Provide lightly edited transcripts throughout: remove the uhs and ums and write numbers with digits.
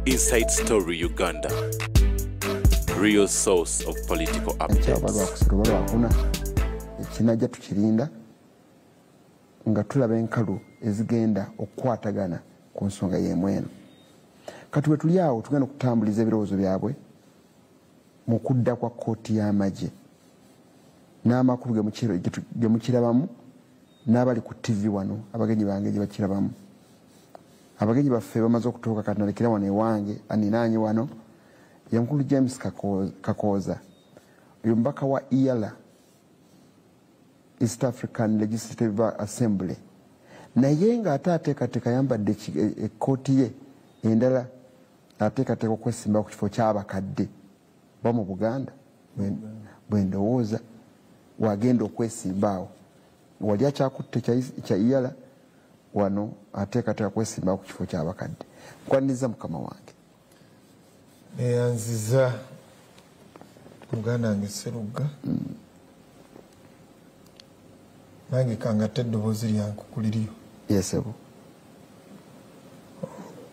Inside Story Uganda, real source of political updates. Ekinajja tukirinda nga tulaba enkalu ezigenda okukwatagana ku nsonga y'emu eno. Kati we tuli awo tugenda okutambuliza ebirowoozo byabwe mu kudda kwa kkooti y'amagye n'amakulu ge mukirabamu n'abali ku TV wano abagenyi bange gye bakirabamu. Abagenyi baffe bamaze okutuuka, kati nalekera wano ewange aninaanye wano ye mukulu James Kakooza, oyo mubaka wa EALA, East African Legislative Assembly, naye ng'ate ateekateeka ayambadde ekkooti ye endala, ateekateeka okwesimba ku kifo ky'abakadde ba mu Buganda. Bwe ndowooza wagenda okwesimba awo wali akyakutte kya EALA, wano ateekateeka kwesimba ku kifo ky'abakadde. Nkwaniriza mukama wange. Neyanziza muganda wange Sserugga. Nange kangatte eddoboozi lyange kuliriyo. Yesebo.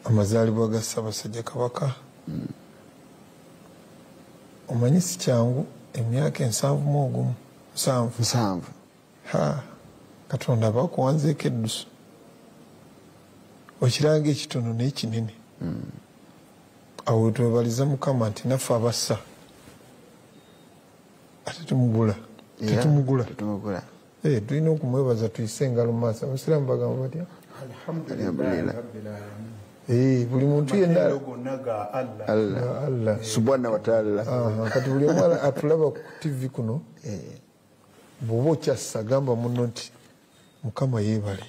Amazaalibwa ga Ssaabasajja Kabaka. Omanyi si kyangu emyaka 71 7. Ha, Katonda bakuwanzeeko eddusu. Okiranga ekitono naye kinene. Awo twebaliza Mukama nti naffe abassa ate tumugula. Tetumugula. Tulina okumwebaza tuyise engalo mu maaso. Abasiraamu bagamba batya? Alhamdulillah. Buli muntu yenna Allah subhanahu wa ta'ala. Kati buli omu atulaba ku TV kuno, bw'oba okyassa gamba munno nti Mukama yeebale.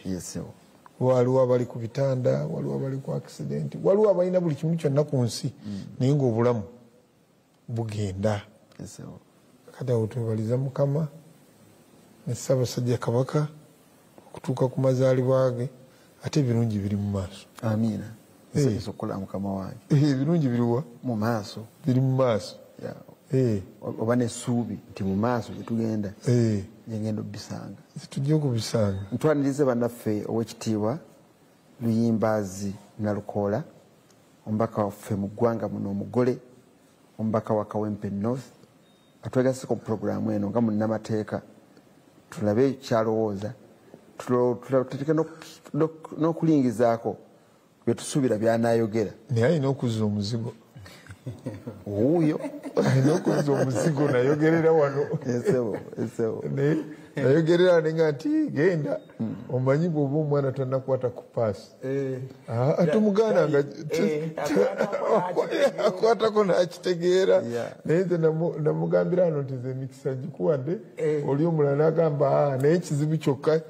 Waliwo abali ku bitanda, waliwo abali ku accident, waliwo abalina buli kimu kyonna ku nsi, naye ng'obulamu bugenda. Kati awo twebaliza Mukama ne Ssaabasajja Kabaka okutuuka ku mazaalibwa ge, ate ebirungi biri mu maaso. Amiina. Nsanyusa okukola mukama wange. Ebirungi biriwa? Mu maaso. Biri mu maaso. Oba n'essuubi nti mu maaso gye tugenda gyengenda okubisanga. Tujja okubisanga. Ntwanirize bannaffe ow'ekitiibwa Luyimbaazi Nalukoola, omubaka waffe mu ggwanga muno omugole, omubaka wa Kawempe North, atwegasseko mu pulogulaamu eno nga munnamateeka, tulabe kyalowooza, tuteeke n'okulingizaako bye tusuubira by'anaayogera. Naye alina okuzza omuzigo. Wuuyo alina okuzza omuzigo nayogerera wano. Esebo. Nayogerera nenga nti genda omanyi bw'oba omwana tannakwata ku paasi. Tumuganda nga akwatako n'akitegeera. Naye nze namugambira wano nti nze emikisa gikuwadde, oli omulala n'agamba naye ekizibu kyokka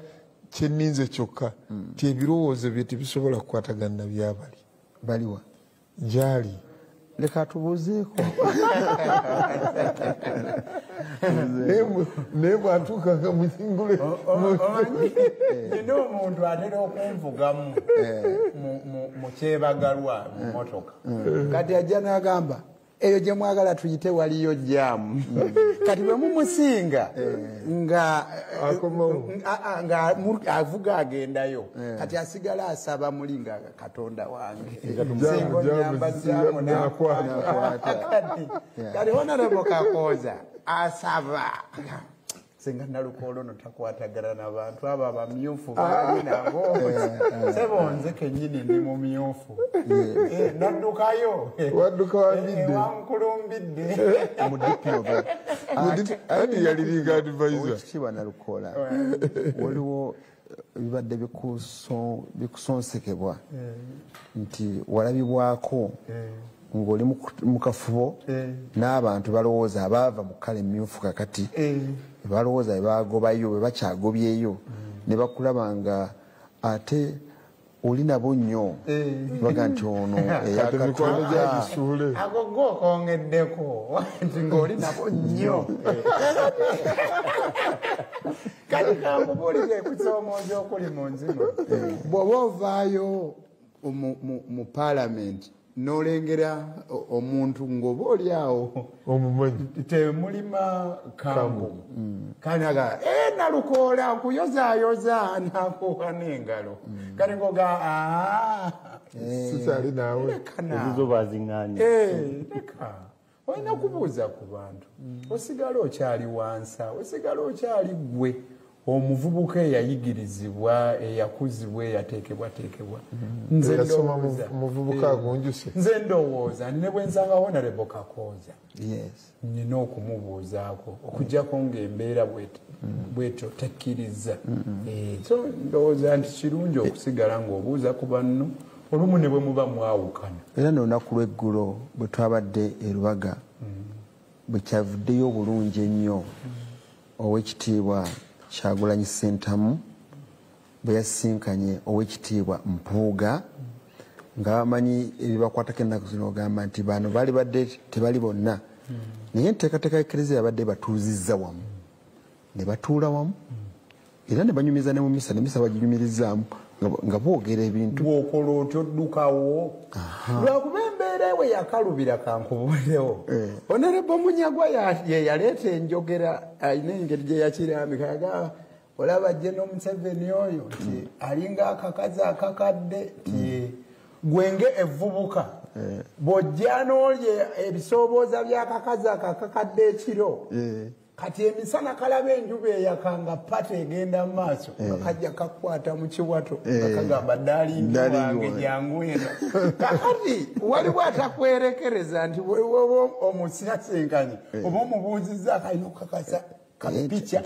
kyenninze kyokka nti ebirowoozo bye tebisobola kukwatagana na byabali. Baliwa? Gyali. Leka atubuuzeeko. Naye bw'atuukanga mu kingule. Omanyi nina omuntu atera okunvugamu mu kyebagalwa mu mmotoka. Kati ajja n'agamba eyo gye mwagala tuyite waliyo jjaamu. Kati bwe mumusinga nga avuga agendayo, kati asigala asaba muli nga Katonda wange. Singa onnyamba jjaamu n'akwata. Kati Honorable Kakooza asaba singa Nalukoola ono takwatagana n'abantu abo abamyufu bali nabo. Sebo nze kennyini ndi mumyufu. Naddukayo. Wadduka wambidde. Wankulumbidde. Mu DP. Ani yaliringa advisor? Owekitiibwa Nalukoola, waliwo ebibadde bikusonsekebwa nti walabibwako ng'oli mu kafubo n'abantu balowooza abaava mu kkala emmyufu kakati balowooza be baagobayo be bakyagobyeyo ne bakulaba nga ate oli nabo nnyo baga nti ono eyakatuuka. Ago go okongeddeko nti ng'oli nabo nnyo. Kati kankubuulire ekusoomooza okuli mu nzino. Bw'oba ovaayo mu paalamenti Nolengera omuntu ng'oba oli awo omumanyi temulima kambu kani aga nalukoola nkuyozayoza nakuwa n'engalo kani ngoga sikyali naawe ezizo baziŋŋaanye leka olina kubuuza ku bantu osigala okyali wansa osigala okyali ggwe omuvubuka eyayigirizibwa eyakuzibwa eyateekebwateekebwa. Nze ndowooza ne bwe nsanga Honorable Kakooza nina okumubuuzaako okuggyako ng'embeera bwetyo tekkiriza. So ndowooza nti kirungi okusigala ng'obuuza ku banno olumu ne bwe muba mwawukana. Era n'olunaku lw'eggulo bwe twabadde e Rubaga bwe kyavuddeyo obulungi ennyo ow'ekitiibwa Kyagulanyi Ssentamu bwe yasinkanye ow'ekitiibwa Mpuuga nga bamanyi ebibakwatako ennaku zino ogamba nti bano baali badde tebali bonna naye enteekateeka y'Eklezia yabadde batuuzizza wamu ne batuula wamu era ne banyumiza ne mu misa ne misa baginyumirizaamu nga boogera ebintu. Bw'okola otyo oddukawo lwakuba embeera ewe yakalubira kankubuulirewo. Honorable Munyagwa ye yaleeta enjogera alina engeri gye yakirambika yagamba olaba General Museveni oyo nti alinga akakazi akakadde nti gwenge evvubuka bw'ojja n'olya ebisoobooza by'akakazi akakadde ekiro kati emisana kalaba enjuba eyakanga pata egenda mu maaso nga kajja kakwata mu kiwato nga kagamba daalingi wange jangu eno. Kakati waliwo atakwerekereza nti oba omusasinkanye oba omubuuzizza akalina okukakasa kapicha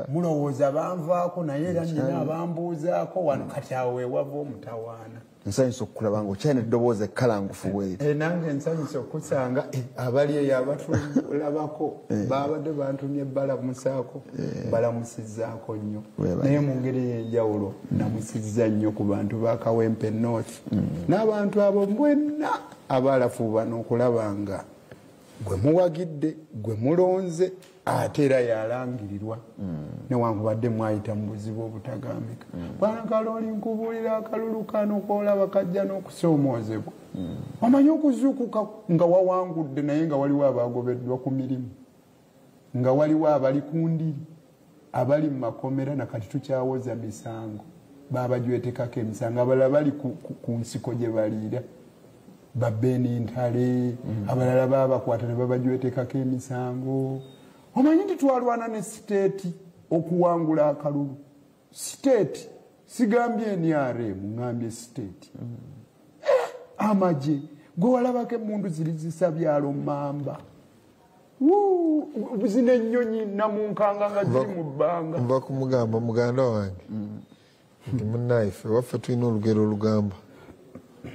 mulowooza banvaako naye era nnyina abambuuzaako wano kati awo wewava omutawaana. Nsanyusa okukulaba ng'okyalina eddoboozi ekkalangufu bweri. Nange nsanyusa okusanga abali eyo abatulabako babadde bantumye balamusaako balamusizzaako nnyo naye mu ngeri ey'enjawulo namusizza nnyo ku bantu ba Kawempe North n'abantu abo mwenna abalafuubana okulaba nga gwe muwagidde gwe mulonze ate era yalangirirwa newankubadde mwayita mu buzibu obutagambika. Bwana Kalooli nkubuulira akalulu kano k'olaba kajja n'okusoomoozebwa. Omanyi okuzuukuka nga wawangudde naye nga waliwo abagobeddwa ku mirimu nga waliwo abali ku ndiri abali mu makomera nakati tukyawoza misango babajwetekako emisango abalala bali ku nsiko gye baliira babeni ntale abalala babakwata ne babajwetekako emisango. Omanyi nti twalwana ne siteeti okuwangula akalulu. Siteeti sigambye NRM ngambye siteeti. Amagye gwe walabako emmundu ziri zisabyalo mamba zino ennyonyi namunkanga nga ziri mu bbanga. Nva kumugamba muganda wange nti munnaffe waffe tulina olugero olugamba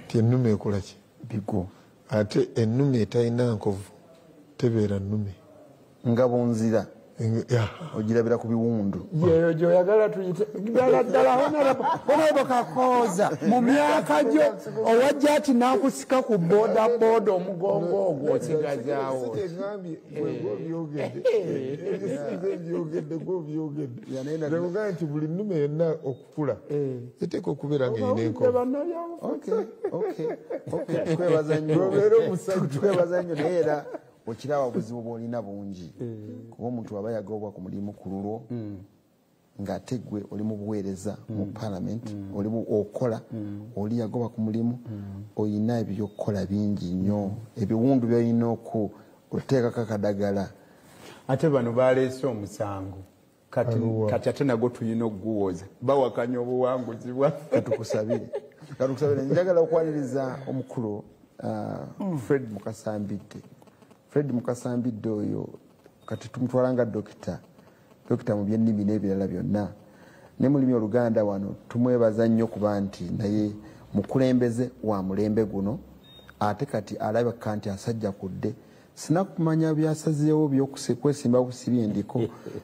nti ennume ekola ki? Bigo. Ate ennume etalina nkovu tebeera nnume. Nga bunzira ogirabira ku biwundu. Yeyo gy'oyagala tuyite ddala ddala Honorable Kakooza mu myaka gyo owajja ati n'akusika ku booda booda omugongo ogwo osigazaawo. Byogedde nti buli nnume yonna okukula eteeka okubeera ng'erina enkovu. Twebaza nnyo naye era okiraba obuzibu bw'olina bungi kuba omuntu aba yagobwa ku mulimu ku lulwo ng'ate ggwe oli mu buweereza mu paalamenti oli okola oli yagoba ku mulimu oyina ebyokukola bingi nnyo ebiwundu by'olina okuteekako akadagala. Ate bano baleese omusango kati ate nagwo tulina okuguwoza bawakanya obuwanguzi bwaffe. Katukusabire njagala okwaniriza omukulu Fred Mukasambidde. Fred Mukasambidde oyo kati tumutwala nga dokita mu byennimi n'ebirala byonna ne mulimi Oluganda wano tumwebaza nnyo kuba nti naye mukulembeze wa mulembe guno ate kati alabika nti asajja kudde sina kumanya byasazeewo byokwesimba kusibye endiko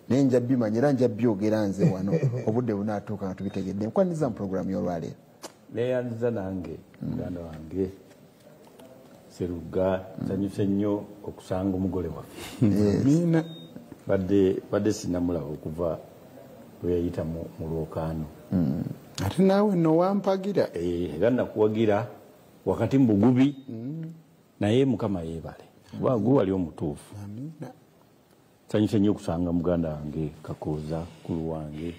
naye nja bimanya era nja byogera nze wano obudde bunaatuuka nga tubitegedde. Nkwaniriza mu pulogulaamu y'olwaleero. Neeyanziza nange muganda wange Seruga nsanyuse nnyo okusanga omugole waffe. Badde sinnamulaba okuva bwe yayita mu lwokaano. Ate naawe nno wampagira. Era nakuwagira Wakati mu bugubi naye Mukama yeebale. Gwe wali omutuufu. Amiina. Nsanyuse nnyo okusanga muganda wange Kakooza kulu wange.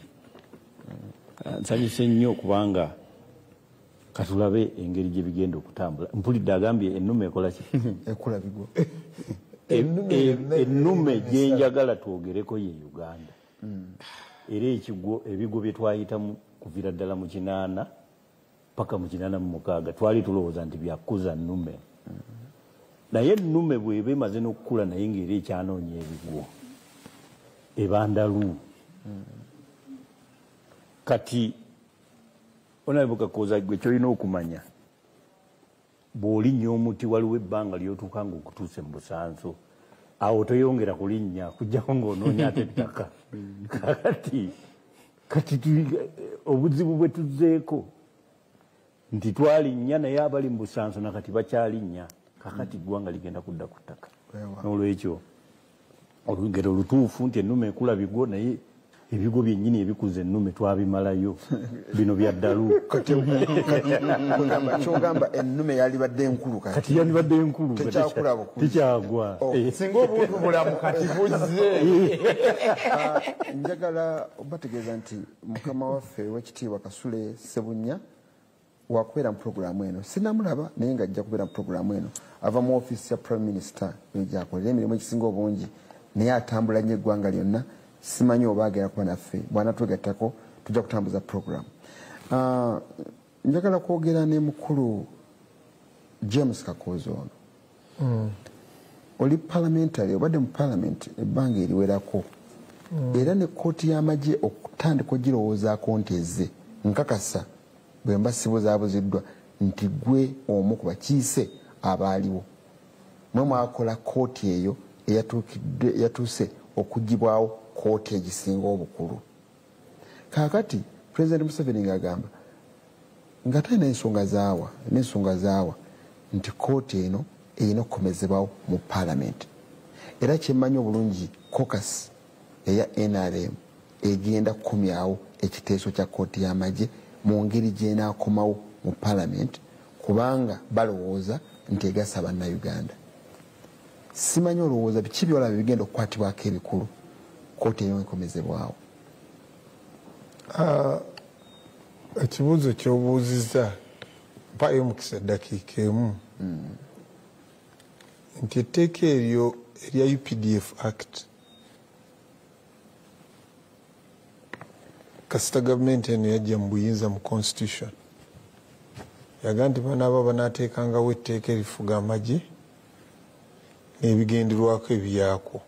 Nsanyuse nnyo kubanga katulabe engeri gye bigenda okutambula. Mpulidde agambye ennume ekola ki? Ekula bigwo. Ennume gye njagala twogereko ye Uganda. Era ekigwo ebigwo bye twayitamu kuviira ddala mu 8 paka mu 86 twali tulowooza nti byakuza nnume. Naye ennume bw'eba emaze n'okukula naye ng'era ekyanoonya ebigwo eba ndalu. Kati Honorable Kakooza gwe ky'olina okumanya bw'olinnya omuti waliwo ebbanga ly'otuuka ng'okutuuse mu busanso, awo toyongera kulinnya kujjako ng'onoonya ate ettaka. Kati obuzibu bwe tuzzeeko nti twalinnya naye abali mu busanso nakati bakyalinnya. Kakati ggwanga ligenda kudda ku ttaka. N'olwekyo olugero lutuufu nti ennume ekula bigwo, naye ebigo byennyini ebikuza ennume twabimalayo, bino bya ddalu. Kyogamba ennume yalibadde enkulu kati. Kati yalibadde enkulu. Tekyakula bukulu. Tekyagwa. Singa obuntu bulamu kati buzze. Njagala obategeeza nti mukama waffe ow'ekitiibwa Kasule Ssebunya wakubeera mu pulogulaamu eno. Sinnamulaba naye ng'ajja kubeera mu pulogulaamu eno. Ava mu ofiisi ya Prime Minister gyakolera emirimu egisinga obungi, naye atambula nnyo eggwanga lyonna. Simanyi oba agenda kuba naffe, bw'anaatwegattako tujja kutambuza pulogulaamu. Njagala kwogera ne mukulu James Kakooza ono. Oli parliamentary, obadde mu parliament ebbanga eriwerako. Era ne kkooti y'amagye okutandika ogirowoozaako nti ezze, nkakasa bwe mba sibuzaabuziddwa nti gwe omu ku bakiise abaaliwo. Mwe mwakola kkooti eyo eyatuuse okugibwawo kkooti egisinga obukulu. Kaakati President Museveni ng'agamba nga talina n'ensonga zaawa nti kkooti eno erina okukomezebwawo mu parliament. Era kyemmanyi obulungi caucus eya NRM egenda kukomyawo ekiteeso kya kkooti y'amagye mu ngeri gy'enaakomawo mu parliament, kubanga balowooza nti egasa Bannayuganda. Simanyi olowooza biki byolaba bigenda okukwatibwako ebikulu kkooti eyo ekomezebwawo. Ekibuuzo ky'obuuzizza mpaayo omukisa eddakiika emu nti etteeka eryo erya UPDF Act kasita gavumenti eno yajja mu buyinza mu constitution yaga nti banaaba banaateekangawo etteeka erifuga amagye n'ebigenderwako ebyako.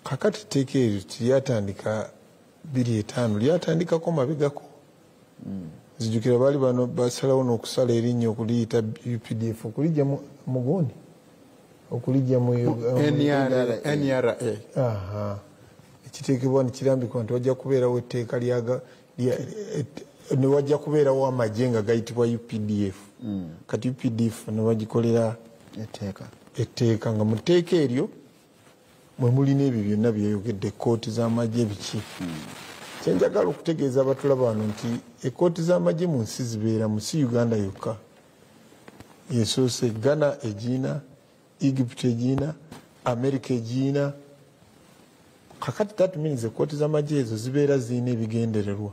Kakati etteeka eryo tiryatandika 2005, lyatandikako mabegako. Nzijukira baali bano basalawo n'okusala erinnya okuliyita UPDF okulijja mu gundi okulijja mu NRA. Ekiteekebwa ne kirambikwa nti wajja kubeerawo etteeka ne wajja kubeerawo amagye nga gayitibwa UPDF. Kati UPDF ne bagikolera etteeka nga mu tteeka eryo mwe mulina ebyo byonna byeyogedde, ekkooti z'amagye biki. Kyenjagala okutegeeza abatulaba wano nti ekkooti z'amagye mu nsi zibeera mu si Uganda yokka. Yesoose Ghana egiina, Egypt egiina, America egiina. Kakati that means ekkooti z'amagye ezo zibeera zirina ebigendererwa,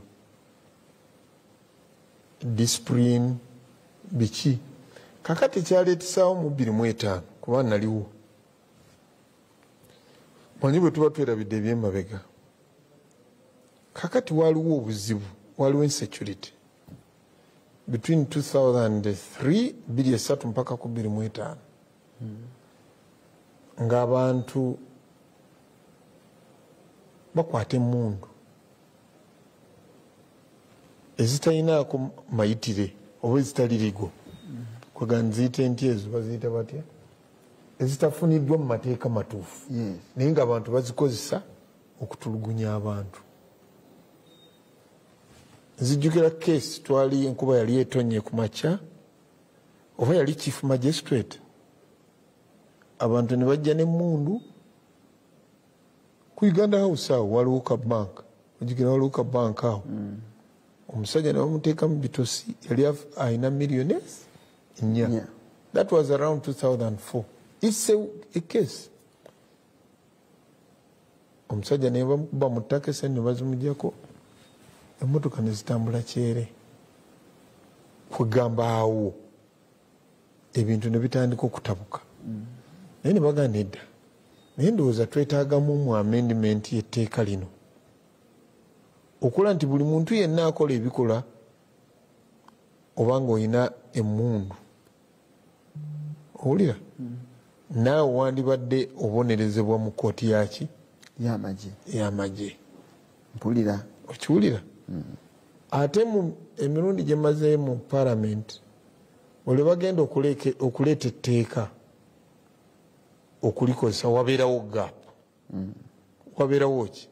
discipline biki. Kakati kyaleetesaawo mu 2005 kuba naliwo. Manyi bwe tuba twerabidde ebyemabega. Kakati waliwo obuzibu, waliwo insecurity between 2003 2003 mpaka ku 2005 ng'abantu bakwata emmundu ezitalinaako mayitire oba ezitalirigo, kwega nziyite nti ezo baziyita batya, ezitafuniddwa mu mateeka matuufu, naye ng'abantu bazikozesa okutulugunya abantu. Nzijjukira case twali enkuba yali etonye ku makya, oba yali chief magistrate, abantu ne bajja n'emmundu ku Uganda House awo waliwo ka bank, ojjukira waliwo ka bank awo. Omusajja ne bamuteeka mu bitosi, yali alina miliyoni 4. That was around 2004. It's a case. Omusajja ne bamukuba mu ttaka, esente ne bazimugyako, emmotoka ne zitambula kyere. Kwegamba awo ebintu ne bitandika okutabuka. Naye ne bagamba nedda, naye ndowooza twetaagamu mu amendment y'etteeka lino okola nti buli muntu yenna akola ebikola obanga olina emmundu, owulira, naawe wandibadde obonerezebwa mu kkooti yaki? Y'amagye. Mpulira. Okiwulira? Ate mu emirundi gye maze mu parliament, olwe bagenda okuleeta etteeka okulikozesa, wabeerawo gap. Wabeerawo ki?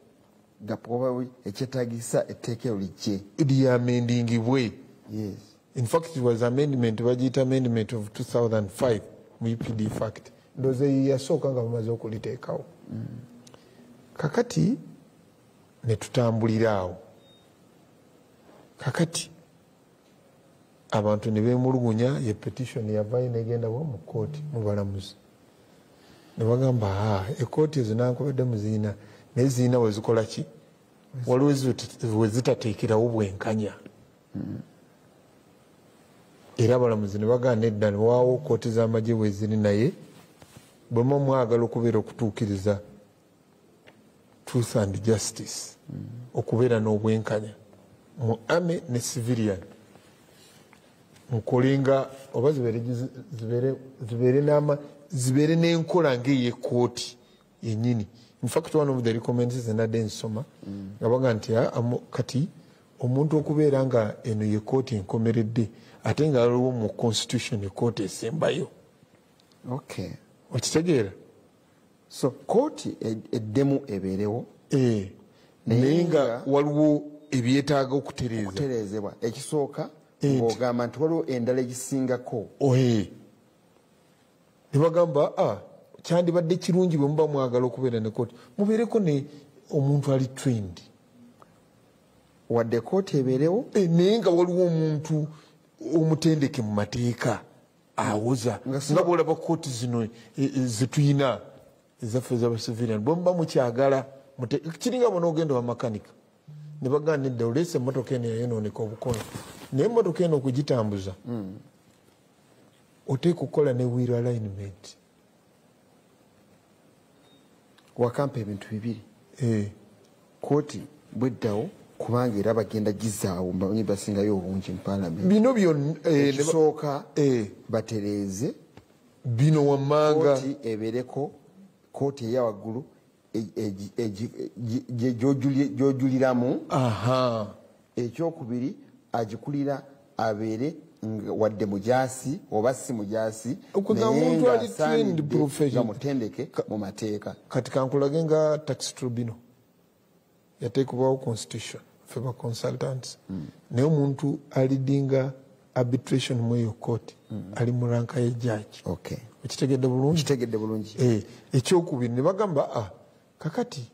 Gap oba ekyetaagisa etteeka eryo lijje lyamendingibwe. Yes. In fact, it was amendment, bagiyita amendment of 2005 mu UPDF Act. Ndowooza eyo yasooka nga bamaze okuliteekawo. Kakati ne tutambulira awo. Kakati abantu ne beemulugunya, ye petition yavaayo negenda wa? Mu kkooti, mu balamuzi. Ne bagamba, aa, ekkooti ezo nankubadde muziina, naye ziina we zikola ki? Waliwo we zitateekerawo bwenkanya. Era abalamuzi ne bagamba nedda, waawo kkooti z'amagye bwe ziri, naye bwe muba mwagala okubeera okutuukiriza truth and justice, okubeera n'obwenkanya mu army ne civilian, mukolenga oba zibeere n'enkola ng'ey'ekkooti yennyini. In fact, one of the recommendations zenadde nsoma nga baga nti kati omuntu okubeera nga eno ye kkooti enkomeredde, ate nga waliwo mu constitution ekkooti esembayo. Okitegeera? So kooti eddemu ebeerewo. Naye nga waliwo ebyetaaga okutereeza. Okutereezebwa. Ekisooka ng'ogamba nti waliwo endala egisingako. Ne bagamba, kyandibadde kirungi bwe muba mwagala okubeera ne kooti, mubeereko ne omuntu ali trained. Wadde kooti ebeerewo, naye nga waliwo omuntu omutendeke mu mateeka awoza. Nga bw'olaba kooti zino zetuyina ezaffe ez'abacivilian, bwe muba mukyagala, kiringa bona ogenda wa makanika ne bagamba nedda, oleese emmotoka eno yayonooneka obukono, naye emmotoka eno okugitambuza oteeka okukola ne wheel alignment. Wakampa ebintu bibiri. Kooti bweddawo, kubanga era bagenda gizaawo, mbamanyi basingayo obungi mu parliament. Bino byonna ekisooka batereeze bino wammanga. Kooti ebeereko kooti eya waggulu gy'ojuliramu. Ekyokubiri, agikulira abeere wadde mujaasi oba si mujaasi, naye omuntu ali trained profession, nga mutendeke mu mateeka. Kati kankulage nga tax tribunal yateekebwawo constitution, ffe ba consultants, naye omuntu aleadinga arbitration mu eyo kooti ali mu rank ye judge. Okitegedde bulungi? Kitegedde bulungi. Ekyokubiri ne bagamba, kakati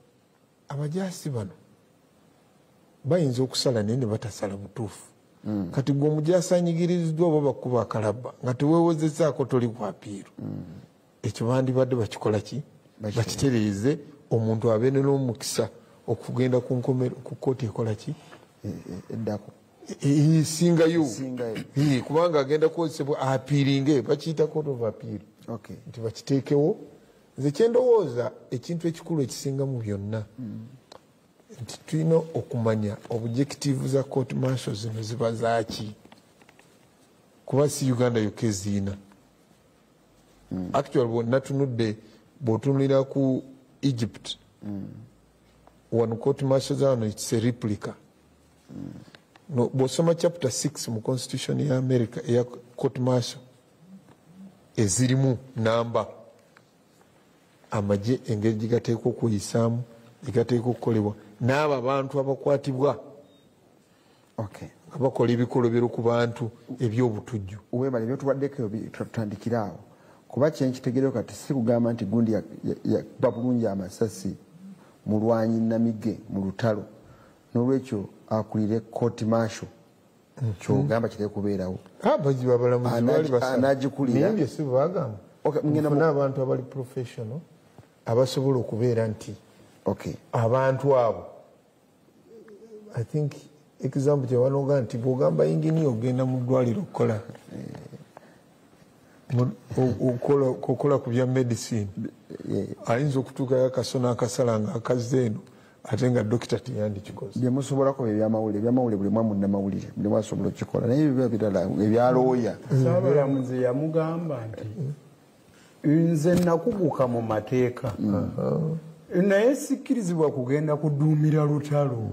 abajaasi bano bayinza okusala naye ne batasala butuufu. Kati gwe omujaasi anyigiriziddwa oba bakuba akalabba nga teweewozezaako, toli ku appeal. Ekyo bandibadde bakikola ki? Bakitereeze, omuntu abeere n'omukisa okugenda ku nkomero ku kkooti ekola ki? Eddako. Esingayo. Esingayo. Kubanga agenda kukozesebwa appealinge, bakiyita court of appeal. Nti bakiteekewo. Nze kyendowooza ekintu ekikulu ekisinga mu byonna nti tulina okumanya objective za court martial zino ziba zaaki, kuba si Uganda yokka eziina. Actually, bwonatunudde, bw'otunulira ku Egypt, wano court martial za wano, it's a replica. No, bw'osoma chapter 6 mu constitution ya America eya court martial, ezirimu namba amagye engeri gye gateekwa okweyisaamu, gye gateekwa okukolebwa n'abo abantu abakwatibwa nga bakola ebikolobero ku bantu ebyobutujju. Webale byotuwaddeko, tutandikire awo, kuba kyenkitegereho kati si kugamba nti gundi yakuba bulungi amasasi, mulwanyi namige mu lutalo, n'olwekyo akulire court martial. Kyogamba kireke kubeerawo. Abalamuzi baali anagikulira. Naye si bagamba. Mufune abantu abali professional abasobola okubeera nti abantu abo. I think example gye wanoga nti bw'ogamba engineer ogenda mu ddwaliro okukola okukola ku bya medicine, ayinza okutuukayo akasono akasala nga akazze eno ate nga dokita teyandikikoze. Bye musobolako bye byamawulire, ebyamawulire buli mwa munnamawulire buli mwasobola okukikola, naye biba birala ebyalooya. Ssaabalamuzi yamugamba nti nze nakuguka mu mateeka naye sikkirizibwa kugenda kuduumira lutalo.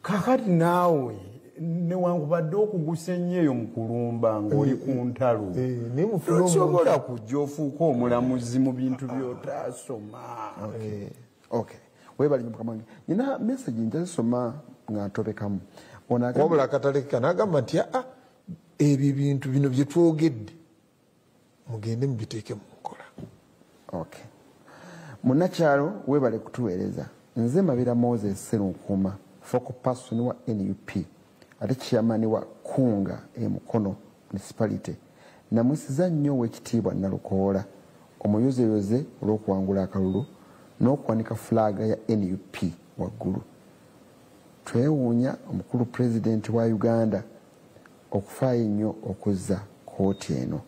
Kakati naawe newankubadde okugusa ennyo eyo mu kulumba ng'oli ku ntalo, tosobola kujja ofuuka omulamuzi mu bintu by'otaasoma. Webale mukama wange. Nina message njazisoma nga ntobekamu. Wabula akatalekeka n'agamba nti ebyo bintu bino bye twogedde mugende mubiteeke mu nkola. Munnakyalo webale kutuweereza. Nze Mabira Moses Sserunkuuma, focal person wa NUP ate chairman wa Kunga e Mukono Municipality. Namusiza nnyo ow'ekitiibwa Nalukoola omuyozeyoze olw'okuwangula akalulu n'okuwanika fulaaga ya NUP waggulu. Twewuunya omukulu pulezidenti wa Uganda okufaayo ennyo okuzza kkooti eno.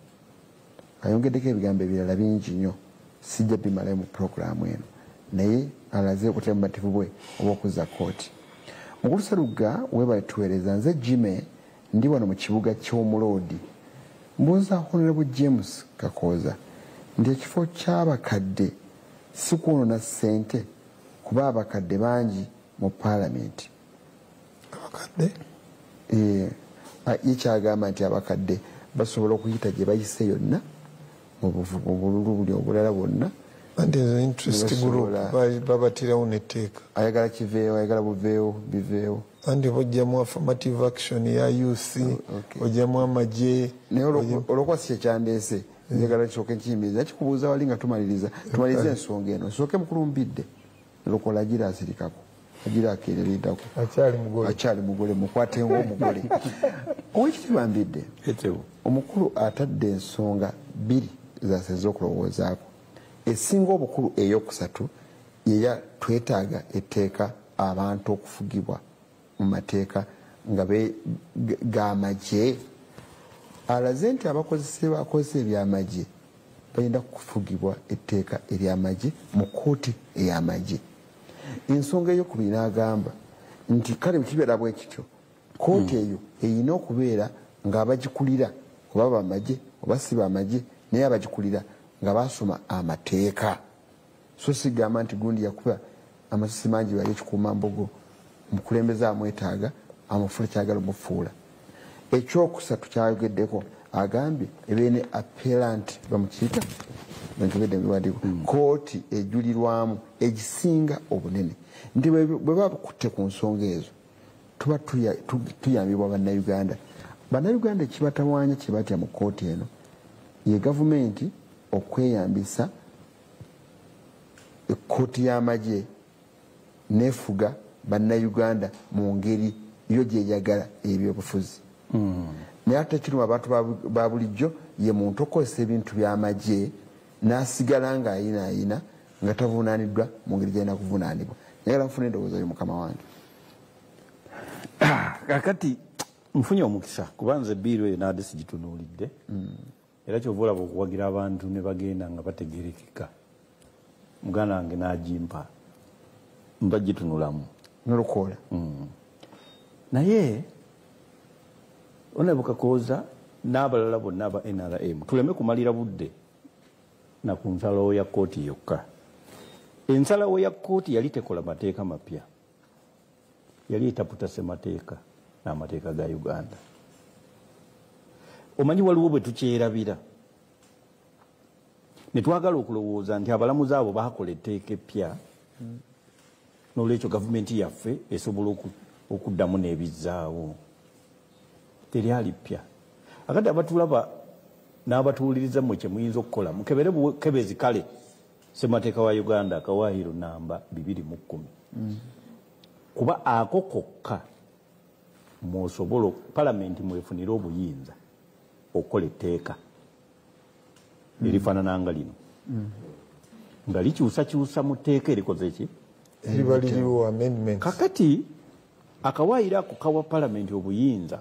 Ayongeddeko ebigambo ebirala bingi nnyo, sijja bimalayo mu pulogulaamu eno, naye alaze obutali bumativu bwe obw'okuzza kkooti. Mukulu Sserugga webale tuweereza. Nze Jimmy ndi wano mu kibuga ky'Omuloodi. Mbuuza Honorable James Kakooza nti ekifo ky'abakadde si kwonoona ssente kuba abakadde bangi mu paalamenti. Abakadde? Ye kyagamba nti abakadde basobola okuyita gye bayise yonna mu bululu buli obulala bwonna. And there's an interest group babatirawo netteeka. Ayagala kiveewo, ayagala buveewo, biveewo. Andi ojjamu affirmative action ya youth, ojjamu amagye. Naye olwokuba si kyekyandeese, njagala kisooke nkiyimiriza. Kikubuuza wali nga tumaliriza, tumalirize ensonga eno. Nsooke mukulumbidde, Lukola agira asirikako, agira akeereriddako. Akyali mugole, mukwate ng'omugole. Oweekitiibwa Mbidde, omukulu atadde ensonga bbiri zaseze okulowoozaako. Esinga obukulu eyokusatu yeya twetaaga etteeka abantu okufugibwa mu mateeka nga g'amagye. Alaze nti abakozesa ebyamagye balina kufugibwa etteeka ery'amagye mu kkooti ey'amagye. Ensonga eyokubiri n'agamba nti kale bwe kibeera bwe kityo, kkooti eyo erina okubeera ng'abagikulira oba bamagye oba si bamagye, naye abagikulira nga basoma amateeka. So sigamba nti gundi yakuba amasasi mangi bali ekikuumambogo, omukulembeze amwetaaga amufuula kyagala omufuula. Ekyokusatu kyayogeddeko agambye ebeere appellant bamukiyita nkebedde mu biwandiiko, kkooti ejulirwamu egisinga obunene. Nti bwe bakutte ku nsonga ezo tuba tuyambibwa Bannayuganda. Bannayuganda ekibatawaanya kye batya mu kkooti eno ye gavumenti okweyambisa ekkooti y'amagye nefuga Bannayuganda mu ngeri yo gyeyagala ebyobufuzi. Naye ate kiruma abantu ba bulijjo ye muntu okozesa ebintu by'amagye n'asigala ng'ayinaayina nga tavunaaniddwa mu ngeri gy'alina kuvunaanibwa. Njagala nfune endowooza yo mukama wange. Kakati nfunye omukisa kuba nze bbiiru eyo naadde sigitunuulidde. Era kyova olaba okuwagira abantu ne bagenda nga bategerekeka. Muganda wange n'agimpa mba gitunulamu. Nolukoola. Naye Honorable Kakooza n'abalala bonna aba NRM tuleme kumalira budde na ku nsalawo ya kkooti yokka. Ensalawo ya kkooti yali tekola mateeka mapya, yali etaputa ssemateeka n'amateeka ga Uganda. Omanyi waliwo bwe tukyerabira ne twagala okulowooza nti abalamuzi abo baakola etteeka eppya, n'olwekyo gavumenti yaffe esobola okuddamu n'ebizzaawo. Teryali ppya. Akati abatulaba n'abatuwuliriza mmwe kye muyinza okukola, mukebere bukebezi kale ssemateeka wa Uganda akawaayiro namba 210. Kuba ako kokka mwosobola palamenti mwefunire obuyinza okukola etteeka erifaanana nga lino nga likyusakyusa mu tteeka erikoze ki eriba liriwo amendments. Kakati akawaayiro ako kawa palamenti obuyinza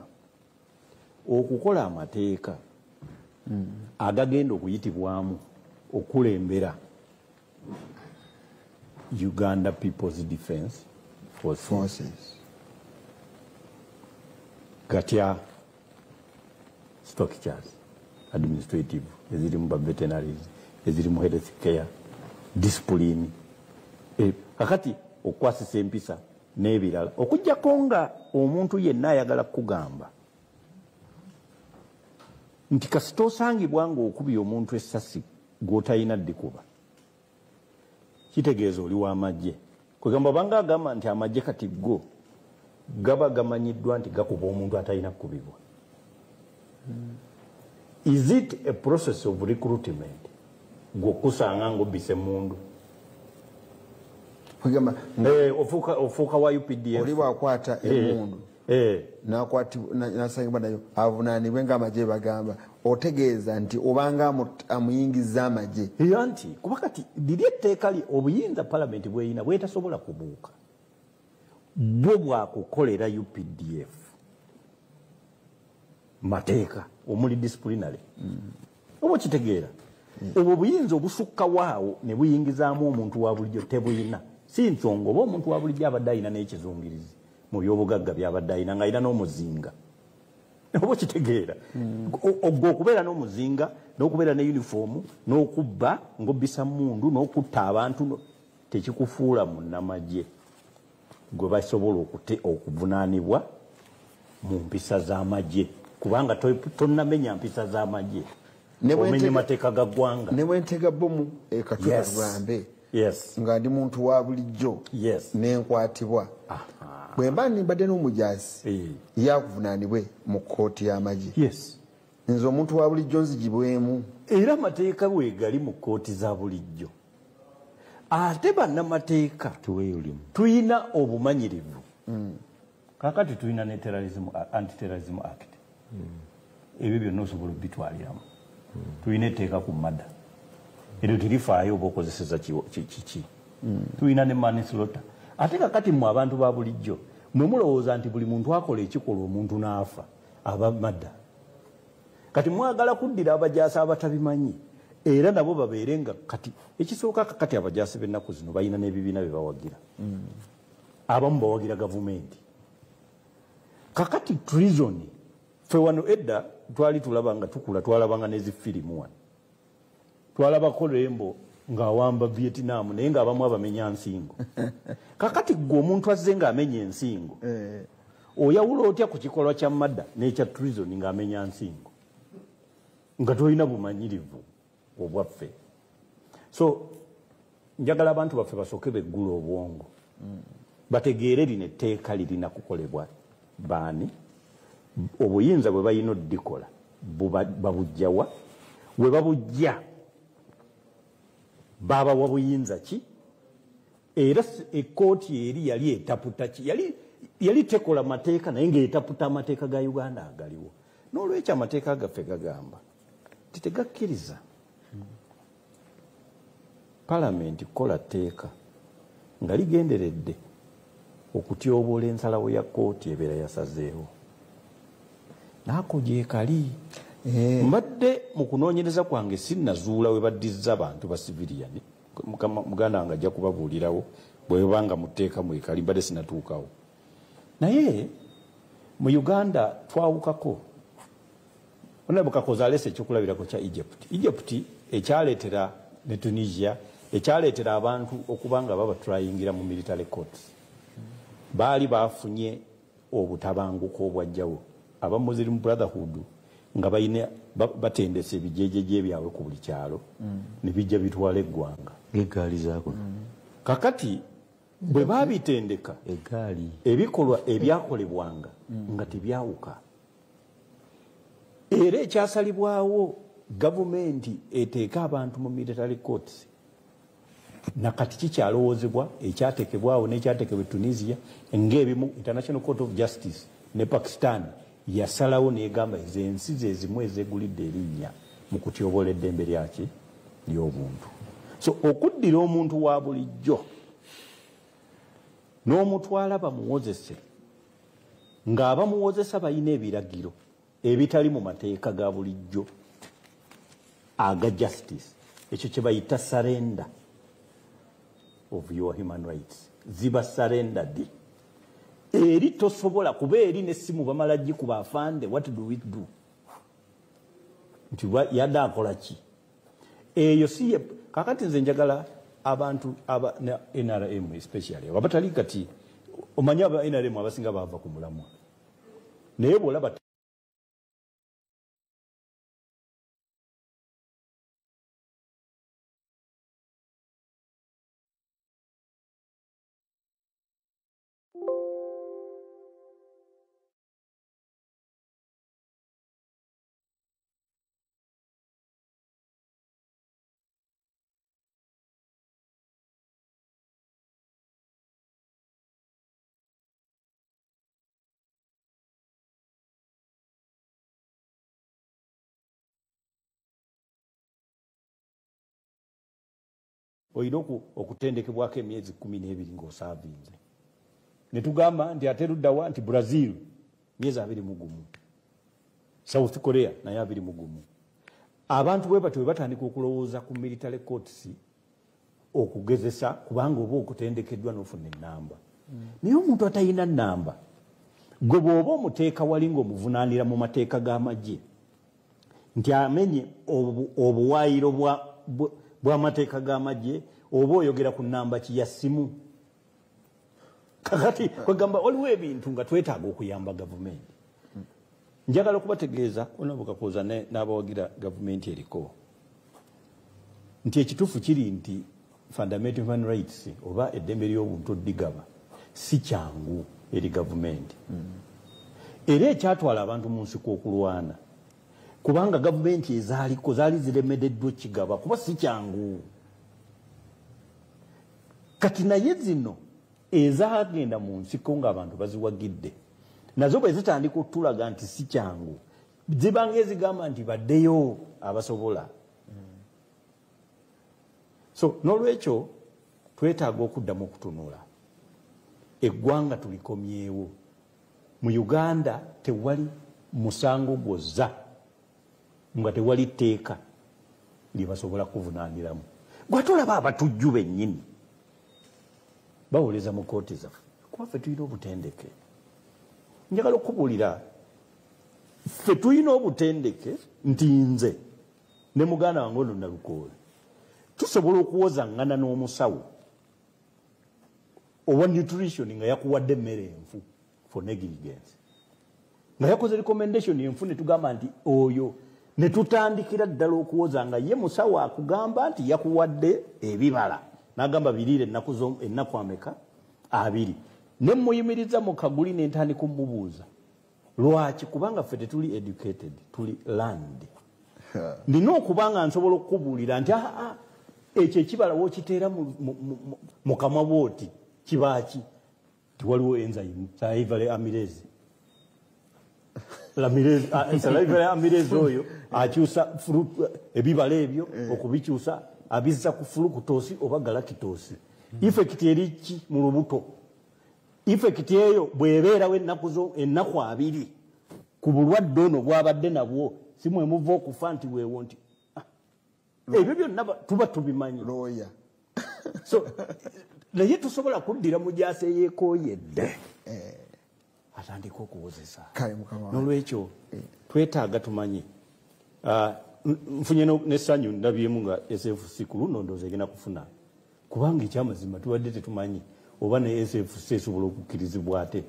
okukola amateeka agagenda okuyitibwamu okulembera Uganda People's Defence Forces. Gatya structures administrative ezirimu ba veterinaries, ezirimu health care, discipline, kakati okwasisa empisa n'ebirala, okujjako nga omuntu yenna ayagala kugamba nti kasita osangibwa ng'okubye omuntu essasi gw'otalina ddikuba, kitegeeza oli w'amagye. Kwegamba obanga agamba nti amagye kati go gaba gamanyiddwa nti gakuba omuntu atalina kukubibwa. Is it a process of recruitment gwokusanga ng'obbise mundu? Kwegamba ofuuka wa UPDF oli bw'akwata emundu nasangibwa nayo avunaanibwe ng'amagye bagamba, otegeeza nti obanga amuyingiza amagye. Anti kuba kati liri etteeka obuyinza palamenti bweyina bwetasobola kubuuka bwo bwakukolera UPDF mateeka omuli disciplinary. Oba okitegeera obwo obuyinza obusukka waawo ne buyingizaamu omuntu wa bulijjo tebuyina. Si nsonga oba omuntu wa bulijjo abadde alina n'ekizungirizi mu byobugagga byabadde alina ng'alina n'omuzinga. Oba okitegeera ogwo okubeera n'omuzinga n'okubeera ne yunifoomu n'okubba ng'obbisa mundu n'okutta abantu tekikufuula munnamagye gwe basobola okuvunaanibwa mu mpisa z'amagye, kubanga tonnamenya mpisa z'amagye, omenye mateeka ga ggwanga. Ne bwentega bbomu ekatula tugambe nga ndi muntu wa bulijjo nenkwatibwa, bwe mba mbadde n'omujaasi yakuvunaanibwe mu kkooti y'amagye. Nze omuntu wa bulijjo nzigibwemu. Era amateeka weegali mu kkooti za bulijjo. Ate bannamateeka tuyina obumanyirivu. Kakati tuyina ne anti-terrorism act. Ebyo byonna osobola obitwaliramu. Tuyina etteeka ku mada eryo terifaayo oba okozeseza kiki. Tuyina ne manslaughter. Ate kakati mmwe abantu ba bulijjo mwe mulowooza nti buli muntu akola ekikolwa omuntu n'afa aba mada. Kati mwagala kuddira abajaasi abatabimanyi era nabo babeere nga kati ekisooka kakati abajaasi b'ennaku zino balina n'ebibiina bye bawagira. Abamu bawagira gavumenti. Kakati treason ffe wano edda twali tulaba nga tukula twalabanga n'ezifirimu wano. Twalabako Rembo ng'awamba Vietnam naye ng'abamu abamenya nsingo. Kakati ggwe omuntu azze ng'amenya ensingo oyawula otya ku kikolwa kya mada n'ekya treason ng'amenya nsingo nga tolina bumanyirivu obwaffe. So njagala abantu baffe basooke beggula obwongo bategeere lino etteeka lirina kukolebwa baani, obuyinza bwe balina oddikola babujjawa, we babujja babawa buyinza ki, era ekkooti eri yali etaputa ki, yali tekola mateeka naye ng'etaputa amateeka ga Uganda agaliwo. N'olwekyo amateeka gaffe gagamba nti tegakkiriza palamenti kukola tteeka nga ligenderedde okutyoboola ensalawo ya kkooti ebeera yasazeewo. Naako gyekali. Mbadde mu kunoonyereza kwange sinnazuula we baddizza abantu ba civilian. Muganda wange ajja kubabuulirawo bwe banga mu tteeka mwekali, mbadde sinnatuukawo. Naye mu Uganda twawukako. Honorable Kakooza aleese ekyokulabirako kya Egypt. Egypt ekyaleetera ne Tunisia ekyaleetera abantu okuba nga babatrayingira mu military courts. Baali bafunye obutabanguko obwajjawo. Aba Muslim Brotherhood nga balina batendese ebijejeje byabwe ku buli kyalo ne bijja bitwala eggwanga. Ng'eggaali zaako. Kakati bwe baabitendeka eggaali ebikolwa ebyakolebwanga nga tebyawuka. Era ekyasalibwawo gavumenti eteeka abantu mu military courts nakati kikyalowoozebwa ekyatekebwawo n'ekyatekebwa e Tunisia ng'ebimu International Court of Justice Ne Pakistan yasalawo n'egamba ezo ensi ze zimu ezegulidde erinnya mu kutyoboola eddembe lyaki ly'obuntu. So okuddira omuntu wa bulijjo n'omutwala bamuwozese ng'abamuwozesa balina ebiragiro ebitali mu mateeka ga bulijjo aga justice, ekyo kye bayita surrender of your human rights. Ziba surrendered. Eri tosobola kuba eri n'essimu bamala gikuba afande, what do we do? Nti yadde akola ki? Eyo si kakati nze njagala abantu aba NRM especially abatali kati omanyi aba NRM abasinga bava ku mulamwa, naye bw'olaba olina okutendekebwako emyezi 12 ng'osaavinze. Ne tugamba nti ate luddawa nti Brazil myezi 21, South Korea naye 21. Abantu bwe batyo bwe batandika okulowooza ku military courts okugezesa, kubanga oba okutendekeddwa n'ofuna ennamba. Naye omuntu atalina nnamba, gwe bw'oba omuteeka wali ng'omuvunaanira mu mateeka g'amagye nti amenye obuwaayiro bw'amateeka g'amagye, oba oyogera ku nnamba ki ya ssimu. Kakati kwegamba waliwo ebintu nga twetaaga okuyamba gavumenti. Njagala okubategeeza onabukakoza n'abawagira gavumenti eriko nti ekituufu kiri nti fundamental human rights oba eddembe ly'obuntu ddigaba si kyangu eri gavumenti. Era ekyatwala abantu mu nsiko okulwana, kubanga gavumenti ezaaliko zaali ziremereddwa okigaba kuba si kyangu. Kati naye zino ezagenda mu nsiko ng'abantu baziwagidde nazo bwe zitandika okutulaga nti si kyangu, zibanga ezigamba nti baddeyo abasobola. So n'olwekyo twetaaga okuddamu okutunula eggwanga tulikomyewo. Mu Uganda tewali musango gwozza nga tewali tteeka lye basobola kuvunaaniramu. Gwatolaba abatujju bennyini bawoleza mu kooti zaffe, kuba ffe tulina obutendeke. Njagala okubuulira, ffe tulina obutendeke nti nze ne muganda wange ono Nalukoola tusobola okuwozaŋŋana n'omusawo owa nutrition nga yakuwadde emmere enfu for negligence, nga yakoze recommendation enfu, ne tugamba nti oyo, ne tutandikira ddala okuwoza nga ye musawo akugamba nti yakuwadde ebibala, n'agamba biriire ennaku ameka 2, ne muyimiriza mu kaguli ne ntandika omubuuza lwaki, kubanga ffe tetuli educated, tuli learned. Nina okuba nga nsobola okukubuulira nti aa ekyo ekibala w'okiteera mu kamwa bw'oti kibaaki, tiwaliwo enzyme salivary amylase, salivary amylase oyo akyusa ebibala ebyo okubikyusa abizza ku fructose oba galactose. Effect eri ki mu lubuto? Effect eyo bw'ebeerawo ennaku 2 ku bulwadde ono bw'abadde nabwo, si mwe muva okufa nti weewo nti ebyo byonna tuba tubimanyi. So naye tusobola kuddira mujaasi eyeekooyedde atandika okuwozesa. N'olwekyo twetaaga tumanye. Nfunye n'essanyu ndabyemu nga SFC ku luno ndowooza egenda kufuna, kubanga ekyamazima tubadde tetumanyi oba ne SFC esobola okukkirizibwa ate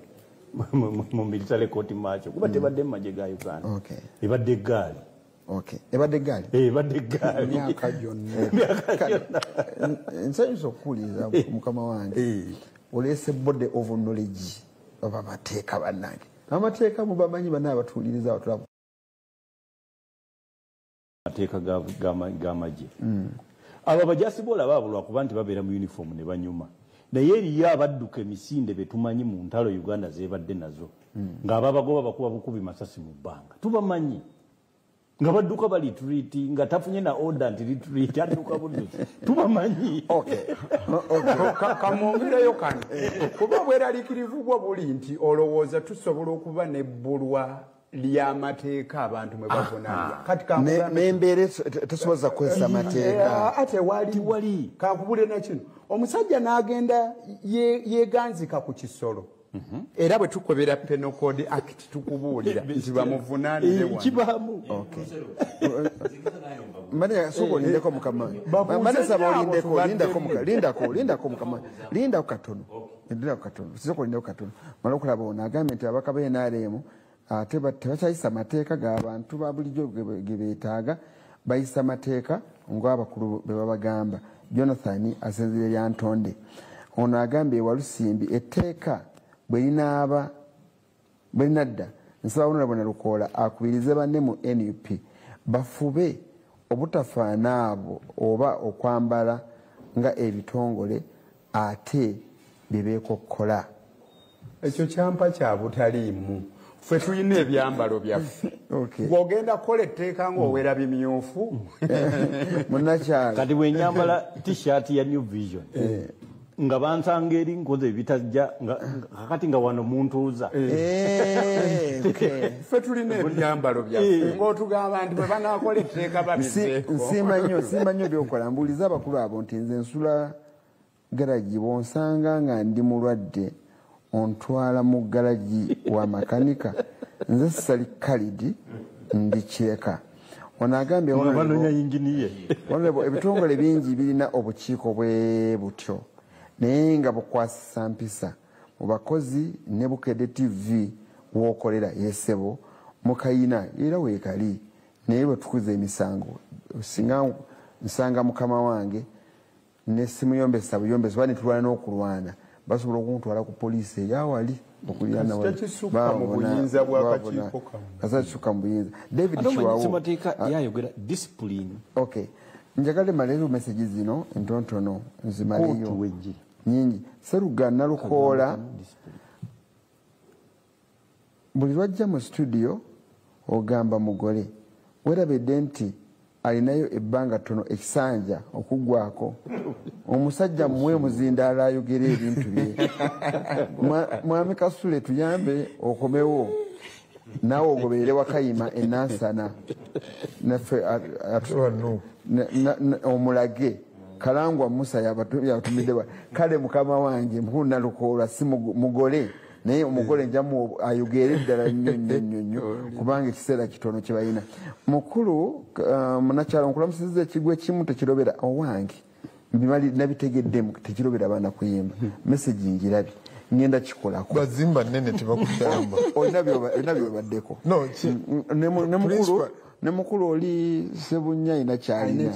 mu military court martial, kuba tebadde mu magye ga Uganda, ebadde eggaali. Ebadde eggaali? Ebadde eggaali myaka gyonna. Nsanyusa okukuwuliriza mukama wange, oleese body of knowledge oba mateeka. Bannange amateeka mubamanyi banna abatuwuliriza abatulaba mateeka g'amagye. Abo abajasi boolaba abo lwakuba nti babeera mu uniform ne banyuma, Naye eriyo abadduka emisinde be tumanyi mu ntalo Uganda zebadde nazo, ng'ababagoba bakuba bukubi masasi mu bbanga, tubamanyi nga badduka ba retreat, nga tafunye na order nti retreat, adduka buddusi, tubamanyi. Okay. Kamwongereyo kano, kuba obweraliikirivu bwo buli nti olowooza tusobola okuba n'ebbulwa ly'amateeka abantu mwe bavunaanibwa. Kati n'embeera tesoboza kukozesa amateeka. Ate wali kankubule na kino, omusajja n'agenda yeeganzika ku kisolo. Era bwe tukobera Penal Code Act tukubuulira nti bamuvunaanire wano. Kibaamu. Mbadde sooka olindeko mukama. Mbadde nsaba olindeko, lindako mukama, lindako, lindako mukama. Lindako katono. Lindako katono. Sooka olindeko katono. Mala okulaba ono agambye nti ababaka ba NRM ate tebakyayisa amateeka g'abantu ba bulijjo ge beetaaga, bayisa amateeka ng'abakulu bwe babagamba. Jonathan asinziira lya Ntonde. Ono agambye Walusimbi etteeka bwe linadda, nsaba Honorable Nalukoola akubirize banne mu NUP bafube obutafaana abo oba okwambala nga ebitongole ate bye beekokkola. Ekyo kyampa kya butaliimu. Ffe tulina ebyambalo byaffe. Bw'ogenda kukola etteeka ng'owera bimyufu. Munnakyalo. Kati bwe nyambala t-shirt ya New Vision, nga bansanga eri nkoze ebitajja, kakati nga wano muntuuza. Ffe tulina ebyambalo byaffe. Ng'otugamba nti bwe banaakola etteeka babizeeko. Nsiima nnyo by'okola. Mbuuliza abakulu abo nti nze nsula garagi, bw'onsanga nga ndi mulwadde ontwala mu garagi wa makanika, nze sali Khalid ndi Kireka. Ono agambye ebitongole bingi birina obukiiko bwe butyo, naye nga bukwasisa mpisa mu bakozi ne Bukedde TV w'okolera yesebo mukayina era weekali, naye bwe tukuza emisango singa nsanga mukama wange ne simuyombesa buyombesa oba ne tulwana n'okulwana, basobola okuntwala ku poliisi eyawali okuliraana wali. Tekisukka mu buyinza bw'akakiiko kammwe. Kasita kisukka mu buyinza. David Kiwawu. Ssemateeka yayogera discipline. Okay. Njagala maleyo message zino ntontono nzimaleyo nyingi. Seruga Nalukoola buli lwajja mu studio ogamba mugole werabidde nti alinayo ebbanga ttono ekisanja okuggwako, omusajja muwe muzindaalo ayogera ebintu bye. Mwami Kasule tuyambe okomewo naawe ogoberere Wakayima enansana naffe omulage. Kalangwa Musa yabatumidde kale mukama wange mukulu Nalukoola si mugole, naye omugole njamu ayogere ddala nnyo nnyo nnyo nnyo kubanga ekiseera kitono kye balina. Mukulu munnakyalo nkulamusizza ekigwo ekimu tekirobera owange nabitegeddemu tekirobera abaana kuyimba. Message ngirabye ngenda kikolako. Bazimba nnene tebakuyamba. Olina by'obaddeko. Ne mukulu oli Ssebunya alina ky'alina.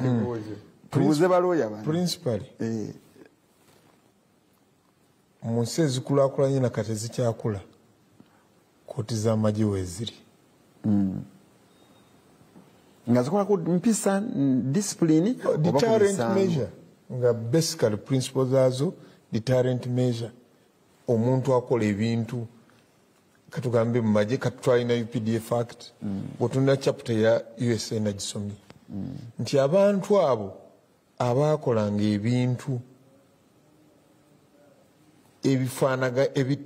Tubuuze balooya bano. Principally mu nsi ezikulaakulanye na kati ezikyakula, kkooti z'amagye weeziri. Nga zikola ku mpisa, discipline, deterrent measure, nga basically principle zaazo deterrent measure. Omuntu akola ebintu katugambe mu magye, kati twalina UPDF Act, bw'otunula chapter ya USA nagisomye, nti abantu abo abaakolanga ebintu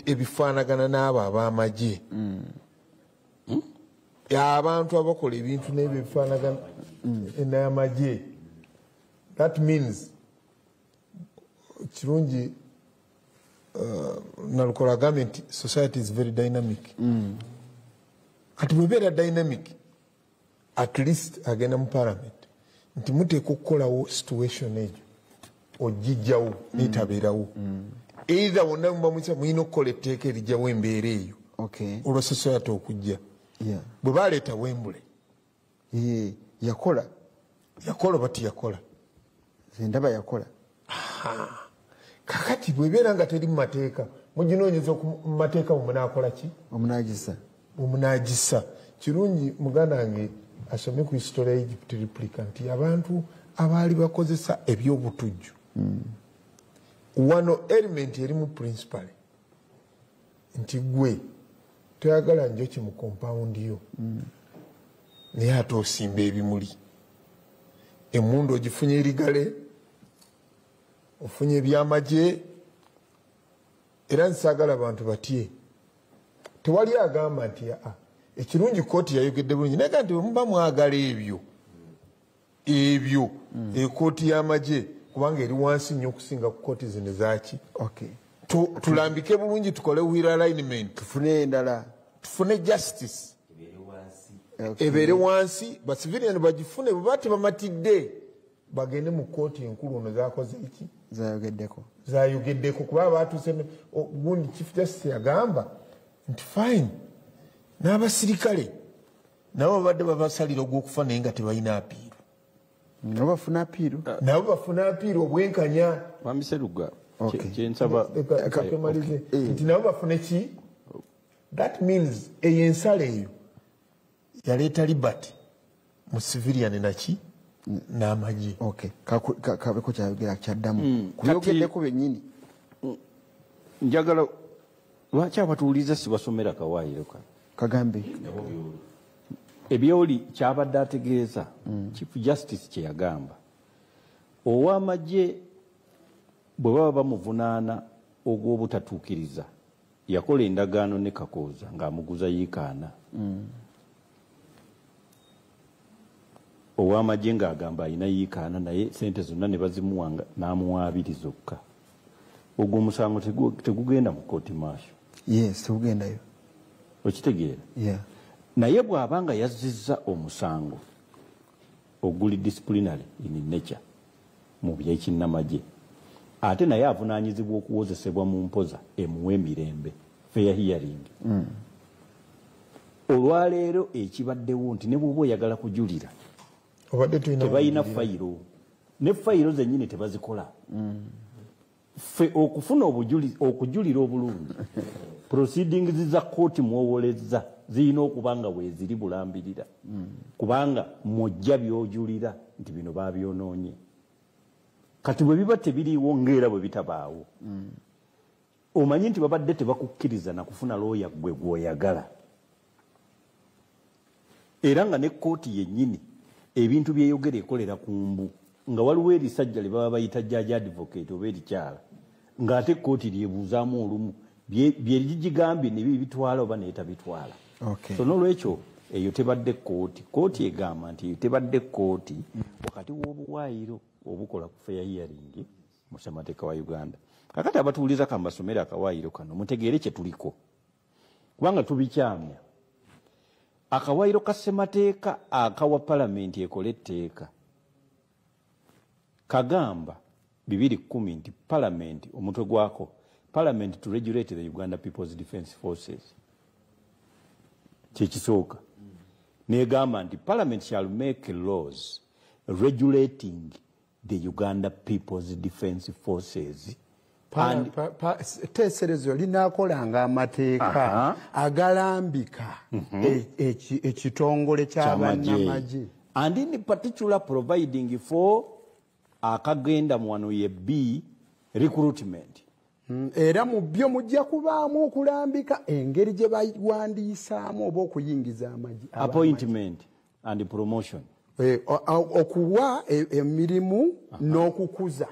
ebifaanagana n'abo ab'amagye, abantu abakola ebintu n'ebyo ebifaanagana n'amagye, that means kirungi. Nalukoola agambye nti society is very dynamic. Kati bw'ebeera dynamic, at least agenda mu parliament nti muteeka okukolawo situation egyo ogijjawo n'etabeerawo. Either wonna muba muyisa mulina okukola etteeka erijjawo embeera eyo olwa society okujja. Bwe baleeta Wembule yakola yakola oba tiyakola? Ndaba yakola. Kakati bw'ebeera nga teri mu mateeka, muginoonyeza mu mateeka munaakola ki? Omunaagisa. Omunaagisa. Kirungi muganda wange asome ku history ya Egypt Republic nti abantu abaali bakozesa ebyobutujju Wano element erimu principal nti gwe toyagala njoki mu compound yo, naye ate osimba ebimuli, emmundu ogifunye erigale, ofunye ebyamagye. Era nsaagala abantu batye. Tewali agamba nti aa ekirungi kooti yayogedde bulungi, naye nti bwe muba mwagala ebyo ebyo ekooti y'amagye kubanga eri wansi nnyo okusinga ku kooti zino zaaki. Tulambike bulungi, tukole wheel alignment, tufune endala, tufune justice ebeere wansi, ba civilian bagifune. Bwe baba tebamatidde bagende mu kooti enkulu ono zakoze eki zayogeddeko, zayogeddeko kuba batuuse. Gundi Chief Justice yagamba nti fine, n'abasirikale nabo babadde babasalira ogw'okufa naye nga tebalina appeal. Nabo bafuna appeal, nabo bafuna appeal obwenkanya. Mwami Seruga, kyensaba kamalize nti nabo bafune ki. That means eyo ensala eyo yaleeta liberty mu civilian naki n'amagye. Kabeko kyayogera kyaddamu kubyogeddeko byennyini. Njagala lwaki abatuuliza sibasomera kawaayiro kano kagambe ebyoli kyabadde ategeeza. Chief Justice kye yagamba, ow'amagye bwe baba bamuvunaana ogw'obutatuukiriza, yakola endagaano ne Kakooza ng'amuguza yiikaana. Ow'amagye ng'agamba alina yiikaana, naye sente zonna ne bazimuwanga n'amuwa abiri zokka. Ogwo omusango tegugenda mu kooti maasho. Yes, tegugendayo. Okitegeera? Naye bw'aba nga yazzizza omusango oguli disciplinary in nature mu by'ekinnamagye, ate naye avunaanyizibwa okuwozesebwa mu mpoza emuwa emirembe, fair hearing. Olwaleero ekibaddewo nti ne bw'oba oyagala kujulira tebalina fayiro, ne fayiro zennyini tebazikola. Ffe okufuna okujulira obulungi, proceedings za kooti mwowoleza zirina okuba nga weeziri bulambirira, kubanga mujja by'ojulira nti bino baabyonoonye. Kati bwe biba tebiriiwo ng'era bwe bitabaawo, omanyi nti babadde tebakukkiriza na kufuna looya gwe gw'oyagala, era nga ne kooti yennyini ebintu byeyogera ekolera ku mbu, nga waliwo erisajja lye baba bayita judge advocate oba erikyala, ng'ate kooti lyebuuzaamu olumu bye ligigambye ne bibitwala oba naye tabitwala. So n'olwekyo eyo tebadde kooti. Kooti egamba nti eyo tebadde kooti wakati w'obuwaayiro obukola ku fair hearing mu ssemateeka wa Uganda. Kakati abatuwuliza kambasomere akawaayiro kano mutegeere kye tuliko, kubanga tubikyamya. Akawaayiro ka ssemateeka akawa palamenti ekola etteeka kagamba 210 nti palamenti, omutwe gwako, Parliament to regulate the Uganda People's Defence Forces. Kyekisooka. Negamba nti Parliament shall make laws regulating the Uganda People's Defence Forces. Teeserezo linaakolanga amateeka agalambika ekitongole ky'abannamagye. And in particular providing for akagenda mwano ye B recruitment. Era mu byo mujja kubaamu okulambika engeri gye bawandiisaamu oba okuyingiza amagye. Appointment and promotion. Okuwa emirimu n'okukuza.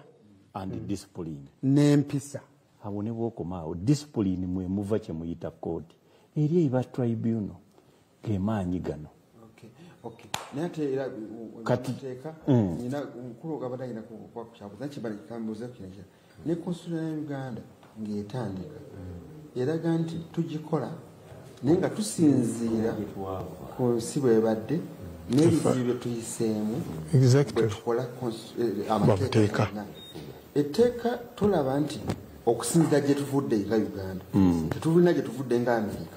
And discipline. N'empisa. Awo ne bw'okoma awo, discipline mwe muva kye muyita kooti. Eri eba tribunal ge maanyi gano. Naye ate era Kati mateeka nina omukulu ogabadde alina kyabuuza kibali kambuuza kino ekirala. Ne constitution ya Uganda ng'etandika eraga nti tugikola naye nga tusinziira ku nsi bw'ebadde n'ebizibu bye tuyiseemu bwe tukola amateeka. Etteeka tulaba nti okusinziira gye tuvudde nga Uganda, tetulina gye tuvudde nga Amerika,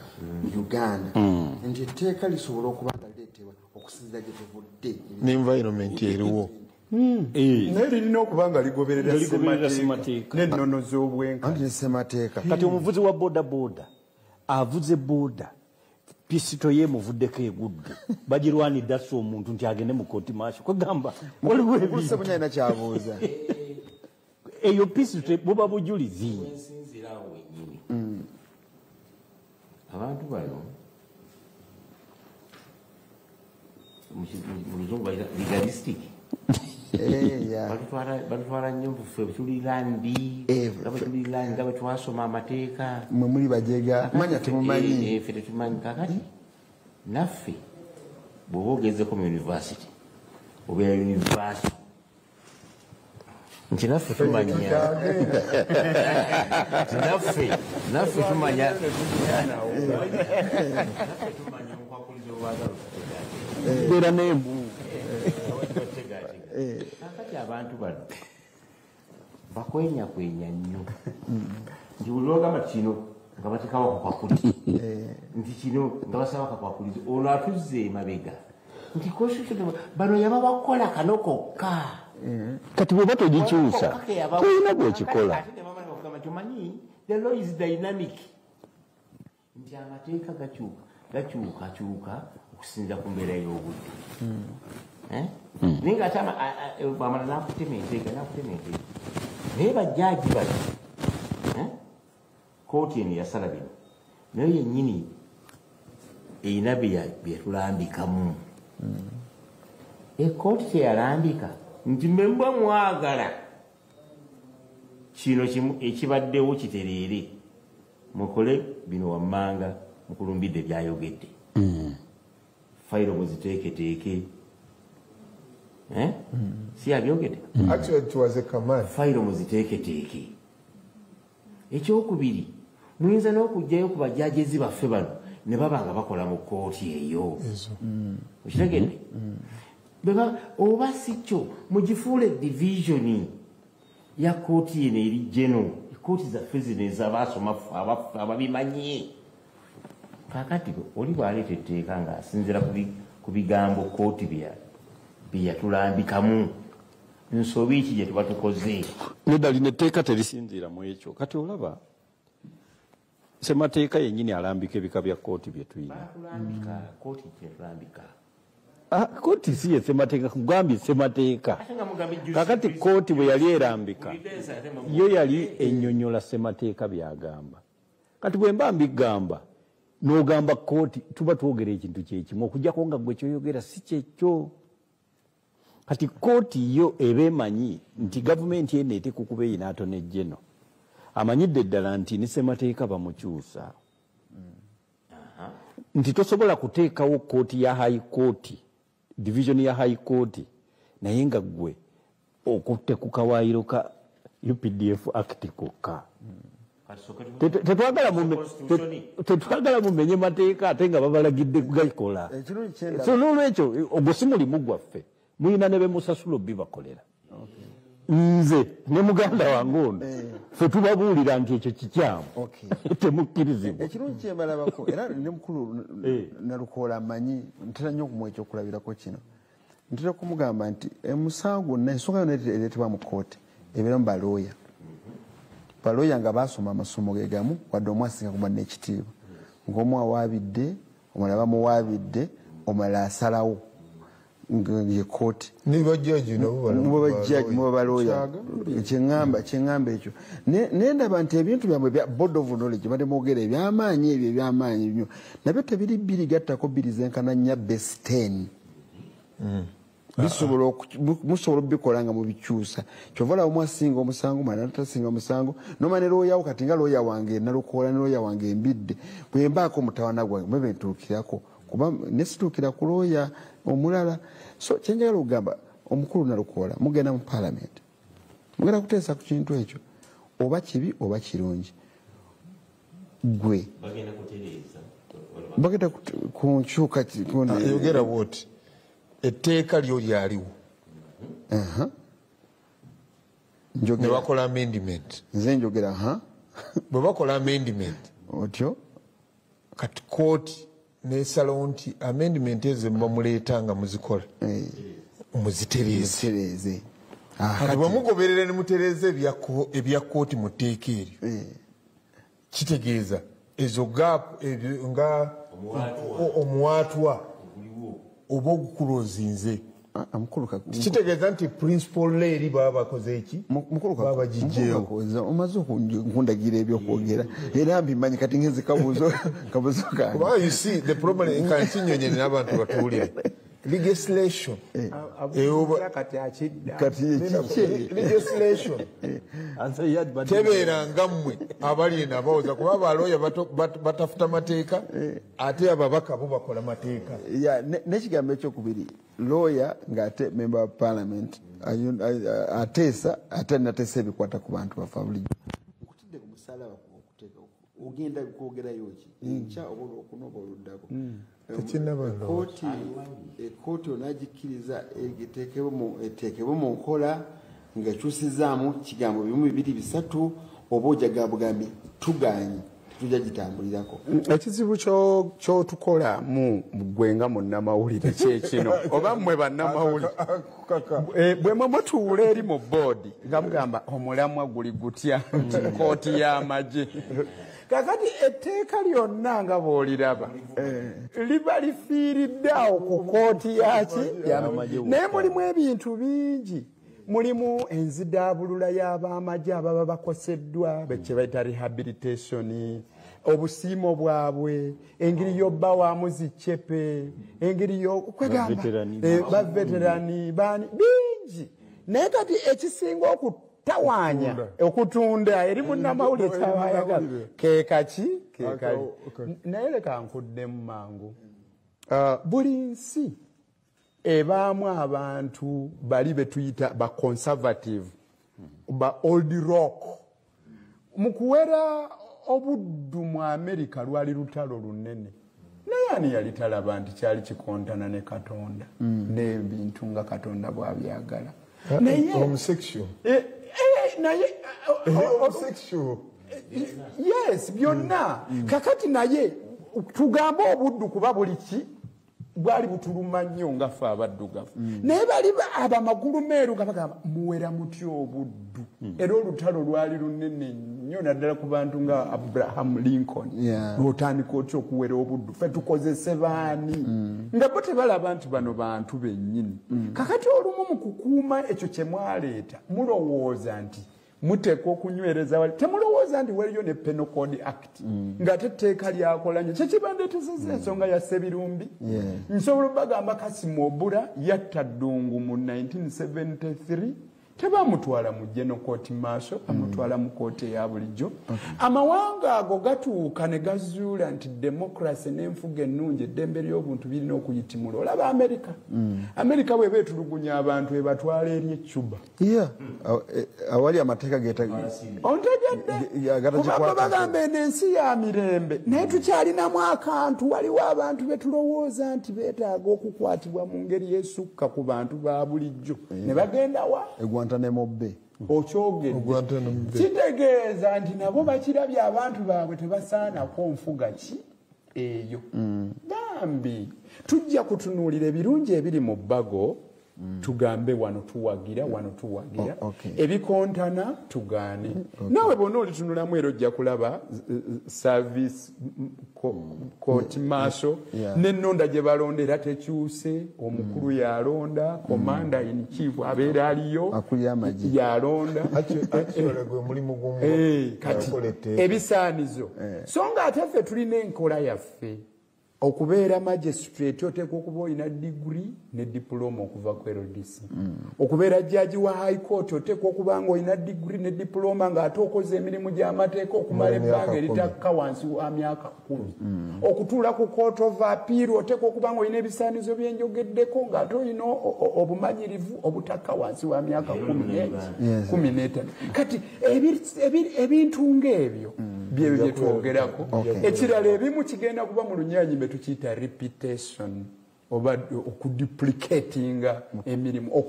Uganda, nti etteeka lisobola okuba nga lireetebwa okusinziira gye tuvudde n'environment eriwo. Naye lirina okuba nga ligoberera ssemateeka n'ennono z'obwenkanya. Ssemateeka. Kati omuvuzi wa boda boda avuze boda, pisito ye muvuddeko egudde, bagirwanidde asse omuntu nti agende mu kooti maasho. Kwegamba waliwo ebintu. Alina kyabuuza. Eyo peace buba bujulizi. Abantu bano mu luzungu bayita legalistic. Batutwala nnyo ffe tuli landi, tuli landi nga twasoma amateeka. Mwe muli bajega, manya temumanyi. Ffe tetumanyi. Kakati naffe bw'oba ogezeko mu university obeera university nti naffe tumanya, naffe tumanya obukwakulizo obwagala okutegeera n'embu. Kakati abantu bano bakwenyakwenya nnyo nti buli lw'ogamba kino nga batekawo akakwakulizo, nti kino nga basaba akakwakulizo, ono atuzze emabega nti constitution bano yababakola kano kokka. Kati bw'oba togikyusa tolina bw'okikola. Omanyi the law is dynamic, nti amateeka gakyukakyuka okusinziira ku mbeera y'obudde. Naye nga ate bw'amala n'akutema enteeka naye bajjaaji bano kooti eno yasala bino naye yennyini erina bye yatulambikamu. Ekooti teyalambika nti mmwe mwagala kino ekibaddewo kitereere, mukole bino wammanga mukulumbidde byayogedde, fayiro muziteeketeeke. Si yabyogedde? Fayiro muziteeketeeke. Ekyokubiri, muyinza n'okugjayo ku bajjajezi baffe bano ne baba nga bakola mu kkooti eyo. Okitegedde? Oba si kyo mugifuule divisioni ya kkooti eno eri geno, ekkooti zaffe zino ez'abaasoma abaffe ababimanyi. Kaakati oli bw'aleeta etteeka ng'asinziira ku bigambo kkooti bye yatulambikamu, nsobi ki gye tuba tukoze? Nedda, lino etteeka terisinziira mu ekyo. Kati olaba ssemateeka yennyini alambika ebika bya kkooti bye tulina. Baatulambika kkooti gye yatulambika. Kkooti si ye ssemateeka, kugambye ssemateeka. Kakati kkooti bwe yali erambika yo yali ennyonnyola ssemateeka by'agamba. Kati bwe mba mbigamba n'ogamba kkooti, tuba twogera ekintu kyekimu, okuggyako nga gwe kyoyogera si kyekyo. Kati kkooti yo eba emanyi nti gavumenti eno eteekwa okuba eyina attorney general, amanyidde ddala nti ne ssemateeka bamukyusa, nti tosobola kuteekawo kkooti ya high court, division ya high court, naye nga ggwe okutte ku kawaayiro ka UPDF Act kokka. Tetwagala mumenye mateeka ate nga babalagidde kugakola. So n'olwekyo ogwo si mulimu gwaffe, mulina ne bemusasula obibakolera. Nze ne muganda wange ono ffe tubabuulira nti ekyo kikyamu, temukkirizibwa. Ekirungi kyembalabako era ne mukulu Nalukoola amanyi, ntera nnyo okumuwa ekyokulabirako kino. Ntera kumugamba nti omusango gwonna, ensonga yonna ereetebwa mu kkooti ebeeramu balooya. Balooya nga baasoma amasomo ge gamu, wadde omu asinga kuba n'ekitiibwa, ng'omu awaabidde, omulala bamuwaabidde, omulala asalawo ye kkooti. Ne bajjaji nabo muba balooya. Kyeŋŋamba ekyo nendaba nti ebintu byammwe bya board of knowledge badde mwogera ebyamaanyi ebyo ebyamaanyi nnyo nabyo tebiri bbiri gattako bbiri zenkana nnya base 10. Musobola okubikola nga mubikyusa. Kyova olaba omu asinga omusango, omulala tasinga omusango, n'omanya ne looya wo kati nga looya wange Nalukoola ne looya wange Embidde, bwe mbaako omutawaana gwange mwe bentuukirako, kuba ne situukira ku looya omulala. So kyenjagala okugamba omukulu Nalukoola, mugenda mu paalamenti, mugenda kuteesa ku kintu ekyo oba kibi oba kirungi. Gwe bagenda kunkyuka. Yogera bw'oti, etteeka lyo lyaliwo ne bakola amendment. Nze njogera bwe bakola amendment otyo, kati kooti nesalawo nti amendment ezo muba muleeta nga muzikola muzitereeze. Kati bwe mugoberera ne mutereeza ebya kooti mu tteeka eryo, kitegeeza ezo gap nga omuwaatwa oba ogukulozinze Kitegeeza nti principal eri baba bakoze eki, baba bagijjeewo. Omaze okundagira ebyokwogera era mbimanyi, kati ngenze kabuuzo kabuuzo kange. Kuba you see the problem, kankinyonye n'abantu batuwulire. Legislation kati akidda. Kati legislation tebeeranga mmwe abali eno abawoza, kuba abalooya batafuta mateeka, ate ababaka bo bakola mateeka. N'ekigambo ekyokubiri, lawyer ng'ate member of parliament ateesa, ate nateesa ebikwata ku bantu bafa bulijjo. Nkutidde ku musalaba okuteeka ogenda kwogerayo ki enkya oba olwokuna oba oluddako? Kooti onagikkiriza eteekebwe mu nkola ng'ekyusizaamu kigambo bimu bibiri bisatu, oba ojagala bugambi tuganye tetujja gitambulirako? Ekizibu kyotukola mu gwe nga munnamawulire kyekino, oba mmwe bannamawulire bwe mwe mutuula eri mu boodi nga mugamba omulamwa guli gutya nti kooti y'amagye. Kakati etteeka lyonna nga bw'oliraba liba lifiiridde awo ku kooti yaki, naye mulimu ebintu bingi. Mulimu enzidaabulula y'abamagye ababa bakoseddwa, kye bayita rehabilitation, obusiimo bwabwe, engeri y'obbawaamu zicepe, engeri y'okwegamba baveterani baani bingi. Naye kati ekisinga okutawaanya okutunda eri munnamawulire kyabayagala kekaki kekali. Naye leka nkuddemu mangu. Buli nsi ebaamu abantu bali betuyita ba conservative, ba old rock. Mu kuwera obuddu mu Amerika lwali lutalo lunene, naye ani yali talaba nti kyali kikontana ne Katonda n'ebintu nga Katonda bw'abyagala? Naye homosexual, naye homosexual, yes, byonna. Kakati naye tugambe obuddu kuba buli ki bwali butuluma nnyo nga ffe abaddugavu, naye bali abamagulu meeru nga bagamba muwera mutya obuddu. Era olutalo lwali lunene nnyo naddala ku bantu nga Abraham Lincoln. Lwotandika otya okuwera obuddu, ffe tukozese baani? Nga bo tebalaba nti bano bantu bennyini. Kakati olumu mu kukuuma ekyo kye mwaleeta mulowooza nti muteekwa okunywereza wali, temulowooza nti waliyo ne Penal Code Act ng'ate etteeka lyakola nnyo. Kyekibandeeteseza ensonga ya Ssebirumbi. Nsobola obagamba Kassim Obura yatta Ddungu mu 1973, tebamutwala mu General Court maaso, bamutwala mu kooti eya bulijjo. Amawanga ago gatuuka ne gazuula nti democracy n'enfuga ennungi, eddembe ly'obuntu birina okuyitimula. Olaba Amerika, Amerika bw'eba etulugunya abantu ebatwala eri e Cuba awali amateeka. Ontegedde? Kubanga bagamba eno ensi ya mirembe, naye tukyalinamu akantu. Waliwo abantu betulowooza nti beetaaga okukwatibwa mu ngeri esukka ku bantu ba bulijjo, ne bagenda wa? Guantanamo Bay. Okyogedde, kitegeeza nti nabo bakirabye abantu baabwe tebasaanako nfuga ki eyo. Bambi tujja kutunuulira ebirungi ebiri mu bbago, tugambe wano tuwagira, wano tuwagira, ebikontana tugaane. Naawe bonna olitunulamu era ojja kulaba service court martial n'ennonda gye balonda era tekyuse. Omukulu yalonda, commander in chief abeera aliyo yalonda. Kati ebisaanizo, so nga ate ffe tulina enkola yaffe. Okubeera magistrate oteekwa okuba olina degree ne diploma okuva ku LDC. Okubeera judge wa high court oteekwa okuba nga olina degree ne diploma, ng'ate okoze emirimu gy'amateeka okumala ebbanga eritakka wansi wa myaka 10. Okutuula ku court of appeal oteekwa okuba nga olina ebisaanizo byenjogeddeko, ng'ate olina obumanyirivu obutakka wansi wa myaka 15. Kati ebintu ng'ebyo byebyo byetwogerako. Ekirala, ebimu kigenda kuba mu Lunyanyimbe tukiyita repetition oba okuduplicatinga emirimu,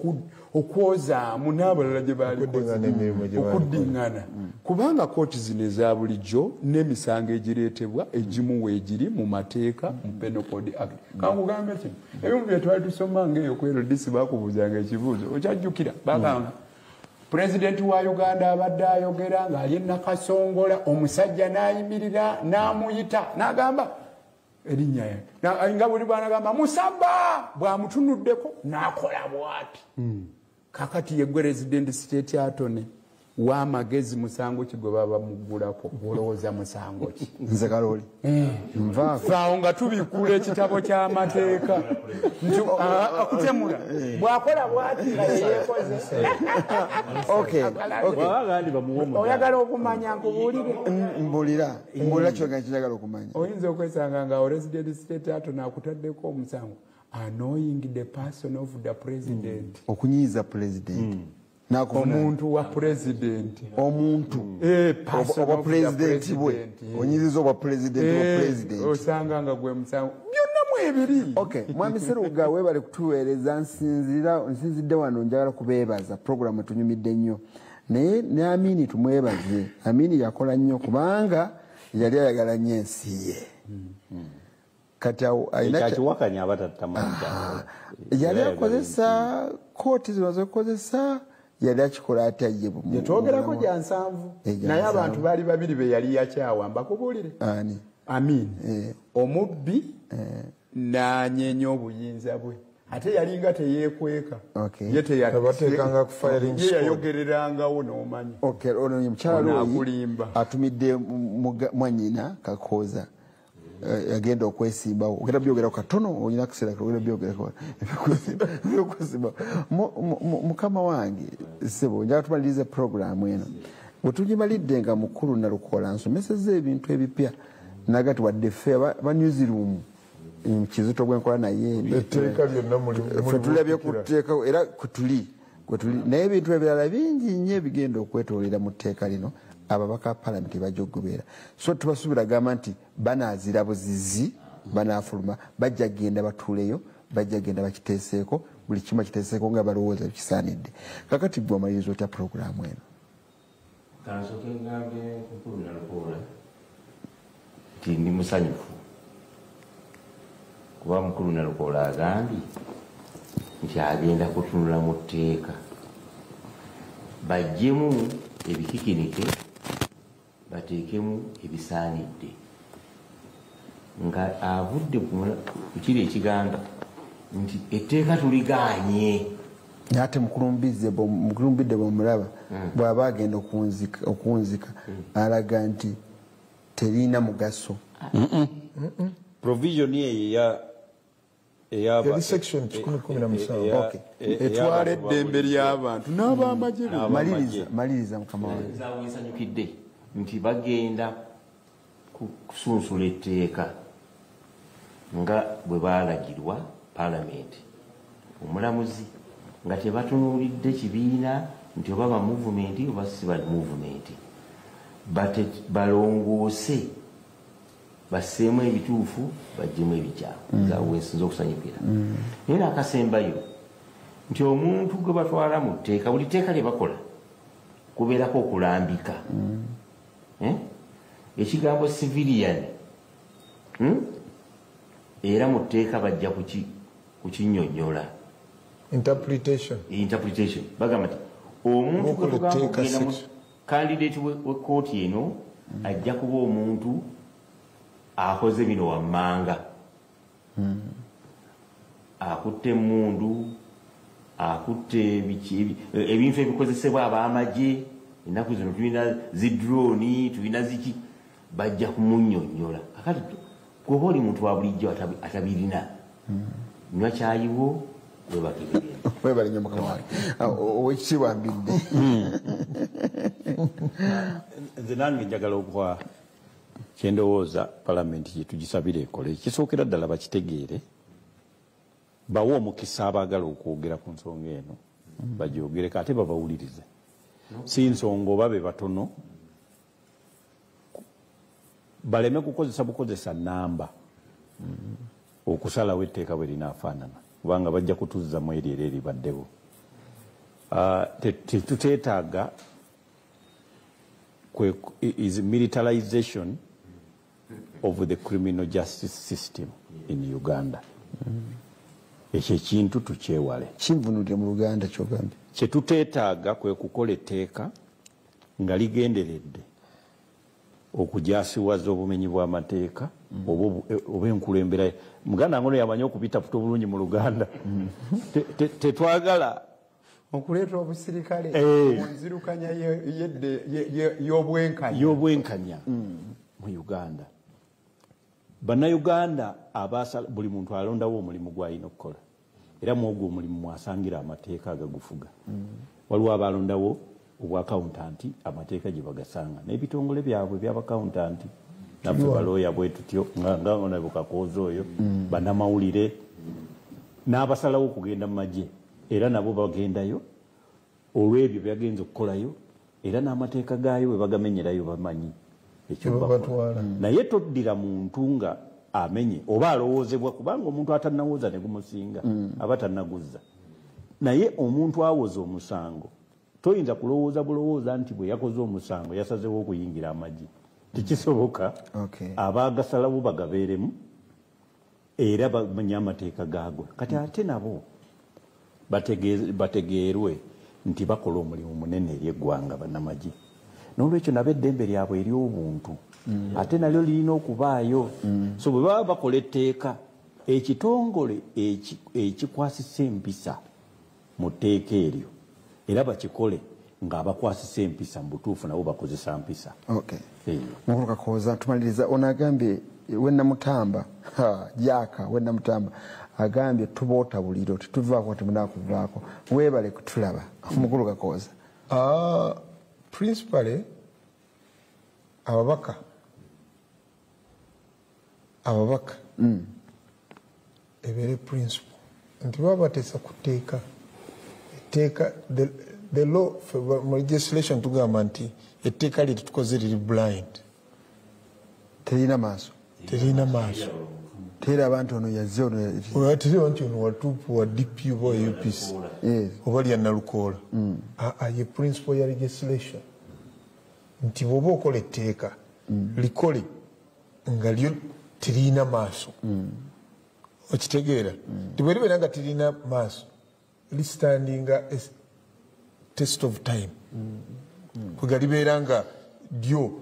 okwozaamu n'abalala gye balikoze, okuddiŋŋana, kubanga kooti zino eza bulijjo n'emisango egireetebwa egimu weegiri mu mateeka mu Penal Code Act. Kankugambe kino, ebimu bye twali tusoma ngaeyo ku LDC, bakubuuzanga ekibuuzo, okyajjukira? Bagamba pulezidenti wa Uganda abadde ayogera ng'ali e Nakasongola, omusajja n'ayimirira n'amuyita n'agamba Erinnya nga buli bwanagamba musaba bwamutunuddeko n'akola bw'ati. Kakati ye gwe resident state attorney w'amagezi musango ki gwe baba bamuggulako? Olowooza musango ki? Nze Kalooli. Nvaako. Awo nga tubikkula ekitabo ky'amateeka nti akutemula bw'akola bw'ati nga yeyeekoze. Oyagala okumanya nkubuulire? Mbuulira kyogera kinjagala okumanya. Oyinza okwesanga nga resident state attorney akutaddeko omusango annoying the person of the president. Okunyiiza president. Omuntu wa president. Omuntu. Obwa president bwe. Onyiziza obwa president bwa president. Osanga nga gwe musango. Byonna mwebiri. Okay, Mwami Seruga webale kutuweereza nsinzidde wano njagala kubeebaza program etunyumidde nnyo. Naye ne Amini tumwebaze. Amini yakola nnyo kubanga yali ayagala nnyo ensi ye. Kati awo alina kyakiwakanya abatattamanyi. Yali akozesa kooti zino zokozesa yali akikola atya ye yetwogerako gya nsanvu naye abantu baali babiri be yali yakyawa mbakubuulire. Ani? Amini omubbi n'anyeenya obuyinza bwe ate yalinga teyeekweka. Ye yayogererangawo n'omanya. Ono ye mukyala oyo atumidde mwannyina Kakooza agenda okwesimbawo. Ogenda byogerako katono olina akaseera ogenda byogerako ebyokwesimbaawo. Mukama wange ssebo njagala tumalirize puroguraamu eno. Bwe tugimalidde nga mukulu Nalukoola nsomesezza ebintu ebipya nagati wadde ffe aba newsroom Kizito gwe nkola naye etteeka lyonna ffe tulabye ku tteeka era kwetuli naye ebintu ebirala bingi nnyo ebigenda okwetoolera mu tteeka lino ababaka palamenti bajja okugoberera. So tubasuubira gamba nti banaazira buzizi, banaafuluma, bajja genda batuuleyo, bajja genda bakiteeseeko, buli kimu bakiteeseeko nga balowooza bikisaanidde. Kakati gwe omaliriza otya puroguraamu eno? Kansooke ngambe mukulu Nalukoola nti ndi musanyufu kuba mukulu Nalukoola agambye nti agenda kutunula mu tteeka baggyemu ebikikinike bateekemu ebisaanidde nga avudde ku kiri ekigamba nti etteeka tuligaanye. Ate mukulumbidde bw'omulaba bw'aba agenda okunzika alaga nti terina mugaso. Provision eyo eyaba section 117 etwala eddembe ly'abantu n'abamagye. Maliriza mukama wange. Nsanyukidde nti bagenda kusunsula etteeka nga bwe baalagirwa palamenti omulamuzi nga tebatunuulidde kibiina nti oba ba movement oba si ba movement, balongoose basseemu ebituufu baggyemu ebikyamu. Zaawe nsinza okusanyukira. Naye n'akasembayo nti omuntu gwe batwala mu tteeka, buli tteeka lye bakola kubeerako okulambika. Ekigambo civilian era mu tteeka bajja kukinnyonnyola. Interpretation. Bagamba nti omuntu gwe tugamba okugenda mu candidate w'ekkooti eno ajja kuba omuntu akoze bino wammanga. Akutte emmundu, akutte ebintu ebikozesebwa ab'amagye, ennaku zino tulina zi drone, tulina ziki, bajja kumunnyonnyola. Kakati bw'oba oli muntu wa bulijjo atabirina, nywa kyayiwo webakebigenda. Webale nnyo mukama wange. Owekitiibwa Mbidde. Nze nange njagala okuwa kyendowooza palamenti gye tugisabira ekole. Kisookera ddala bakitegeere, bawe omukisa abaagala okwogera ku nsonga eno bagyogereko ate babawulirize. Si nsonga oba be batono, baleme kukozesa bukozesa namba okusalawo etteeka bwe linaafaanana, kubanga bajja kutuzzamu eri era eribaddewo. Tetuteetaaga is militarization of the criminal justice system in Uganda. Ekyo ekintu tukyewale. Kinvunulire mu Luganda ky'ogambye. Kye tuteetaaga kwe kukola etteeka nga ligenderedde Okujasiwaza obumenyi bw'amateeka oba enkulembera. Muganda ngono yamanyi okubitaputa obulungi mu Luganda. Tetwagala okuleeta obusirikale mu nzirukanya y'obwenkanya mu Uganda. Bannayuganda abasala buli muntu alondawo omulimu gw'alina okukola, era mwogwo omulimu mwasangira amateeka agagufuga. Waliwo abalondawo obwakawuntanti, amateeka gye bagasanga n'ebitongole byabwe by'abakawuntanti. Naffe balooya bwe tutyo nga ono Kakooza oyo, bannamawulire n'abasalawo okugenda mu magye, era nabo bagendayo olw'ebyo byagenza okukolayo, era n'amateeka gaayo bwe bagamenyerayo bamanyi ekyo bakola. Naye toddira muntu nga amenye oba alowoozebwa, kubanga omuntu atannawooza ne gumusinga aba tannaguzza. Naye omuntu awoza omusango toyinza kulowooza bulowooza nti bwe yakoze omusango yasazeewo okuyingira amagye. Tekisoboka. Abaagasalawo bagabeeremu era bamanye amateeka gaagwe. Kati ate nabo bategeerwe nti bakola omulimu munene eri eggwanga bannamagye. N'olwekyo nabo eddembe lyabwe ery'obuntu ate nalyo lirina okubaayo. So bwe baba bakola etteeka, ekitongole ekikwasisa empisa mu tteeka eryo era bakikole ng'abakwasisa empisa mu butuufu nabo bakozesa mpisa. Mukulu Kakooza, tumaliriza. Ono agambye Wennamutamba, Jaaka Wennamutamba agambye tuboota buliro, tetuvaako temunakuvaako. Weebale kutulaba Mukulu Kakooza. Principally ababaka ebeere principle nti baba bateesa ku tteeka. Etteeka, the law mu legislation tugamba nti etteeka lye tukoze liri blind, terina maaso, terina maaso, teraba nti ono yazze ono, teraba nti ono watuupu wa DP oba UPC oba lya Nalukoola. Ye principle ya legislation nti bw'oba okola etteeka likole nga lyo terina maaso. Okitegeera nti bwe libeera nga terina maaso listandinga test of time. Kwega libeera nga lyo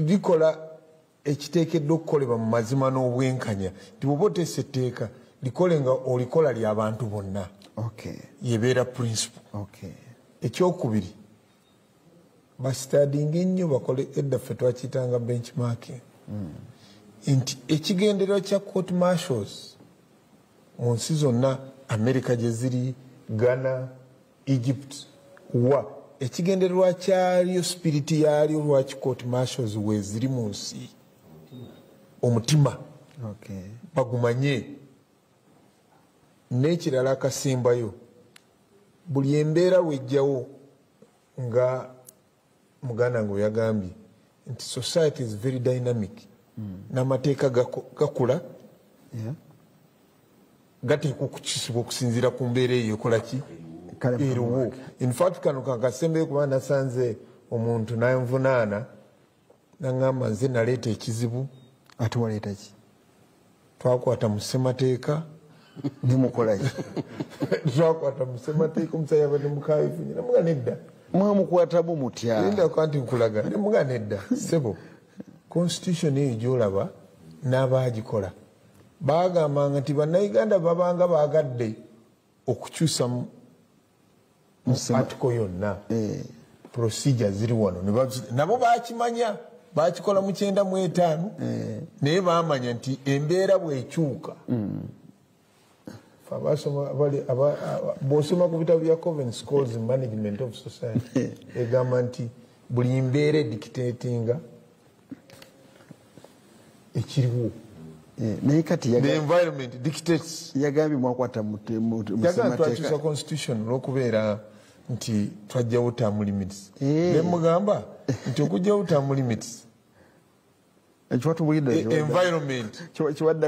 likola ekiteekeddwa okukolebwa mu mazima n'obwenkanya. Nti bw'oba oteesa etteeka likole nga olikola ly'abantu bonna. Yebeera principle. Ekyokubiri, basitadinga ennyo bakole edda ffe twakiyitanga benchmarking. Nti ekigendererwa kya court martials mu nsi zonna, America gye ziri, Ghana, Egypt, wa ekigendererwa kyalyo, spirit yalyo lwaki court martials weeziri mu nsi, omutima bagumanye. N'ekirala akasembayo, buli embeera wejjawo nga muganda nga yagambye nti society is very dynamic, n'amateeka gakula, gateekwa okukyusibwa okusinziira ku mbeera eyo ekola ki eriwo. In fact kano kakasembeyo kuba nasanze omuntu nanvunaana naŋŋamba nze naleeta ekizibu. Ate waleeta ki? Twakwata mu ssemateeka. Nemukolaki? Twakwata mu ssemateeka omusajja abadde mukaayifunye namuga nedda. Mwamukwatamu mutya? Linda nti nkulaga nemuga nedda ssebo. Constitution eyo gy'olaba n'abaagikola baagambanga nti bannayuganda babanga baagadde okukyusa mu article yonna, procedure ziri wano. Nabo baakimanya, baakikola mu 95, naye baamanya nti embeera bw'ekyuka. Bw'osoma ku bitabo bya Coven Schools Management of Society, egamba nti buli mbeera edictatinga ekiriwo. Naye kati the environment dictates. Yagambye mwakwata mu ssemateeka. Twakyusa constitution olw'okubeera nti twajjawo term limits. Ne mugamba nti okujjawo term limits environment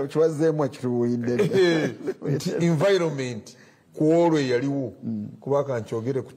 kiwazzeemu ekitubuulidde nti environment ku olwo eyaliwo, kuba kankyogere ku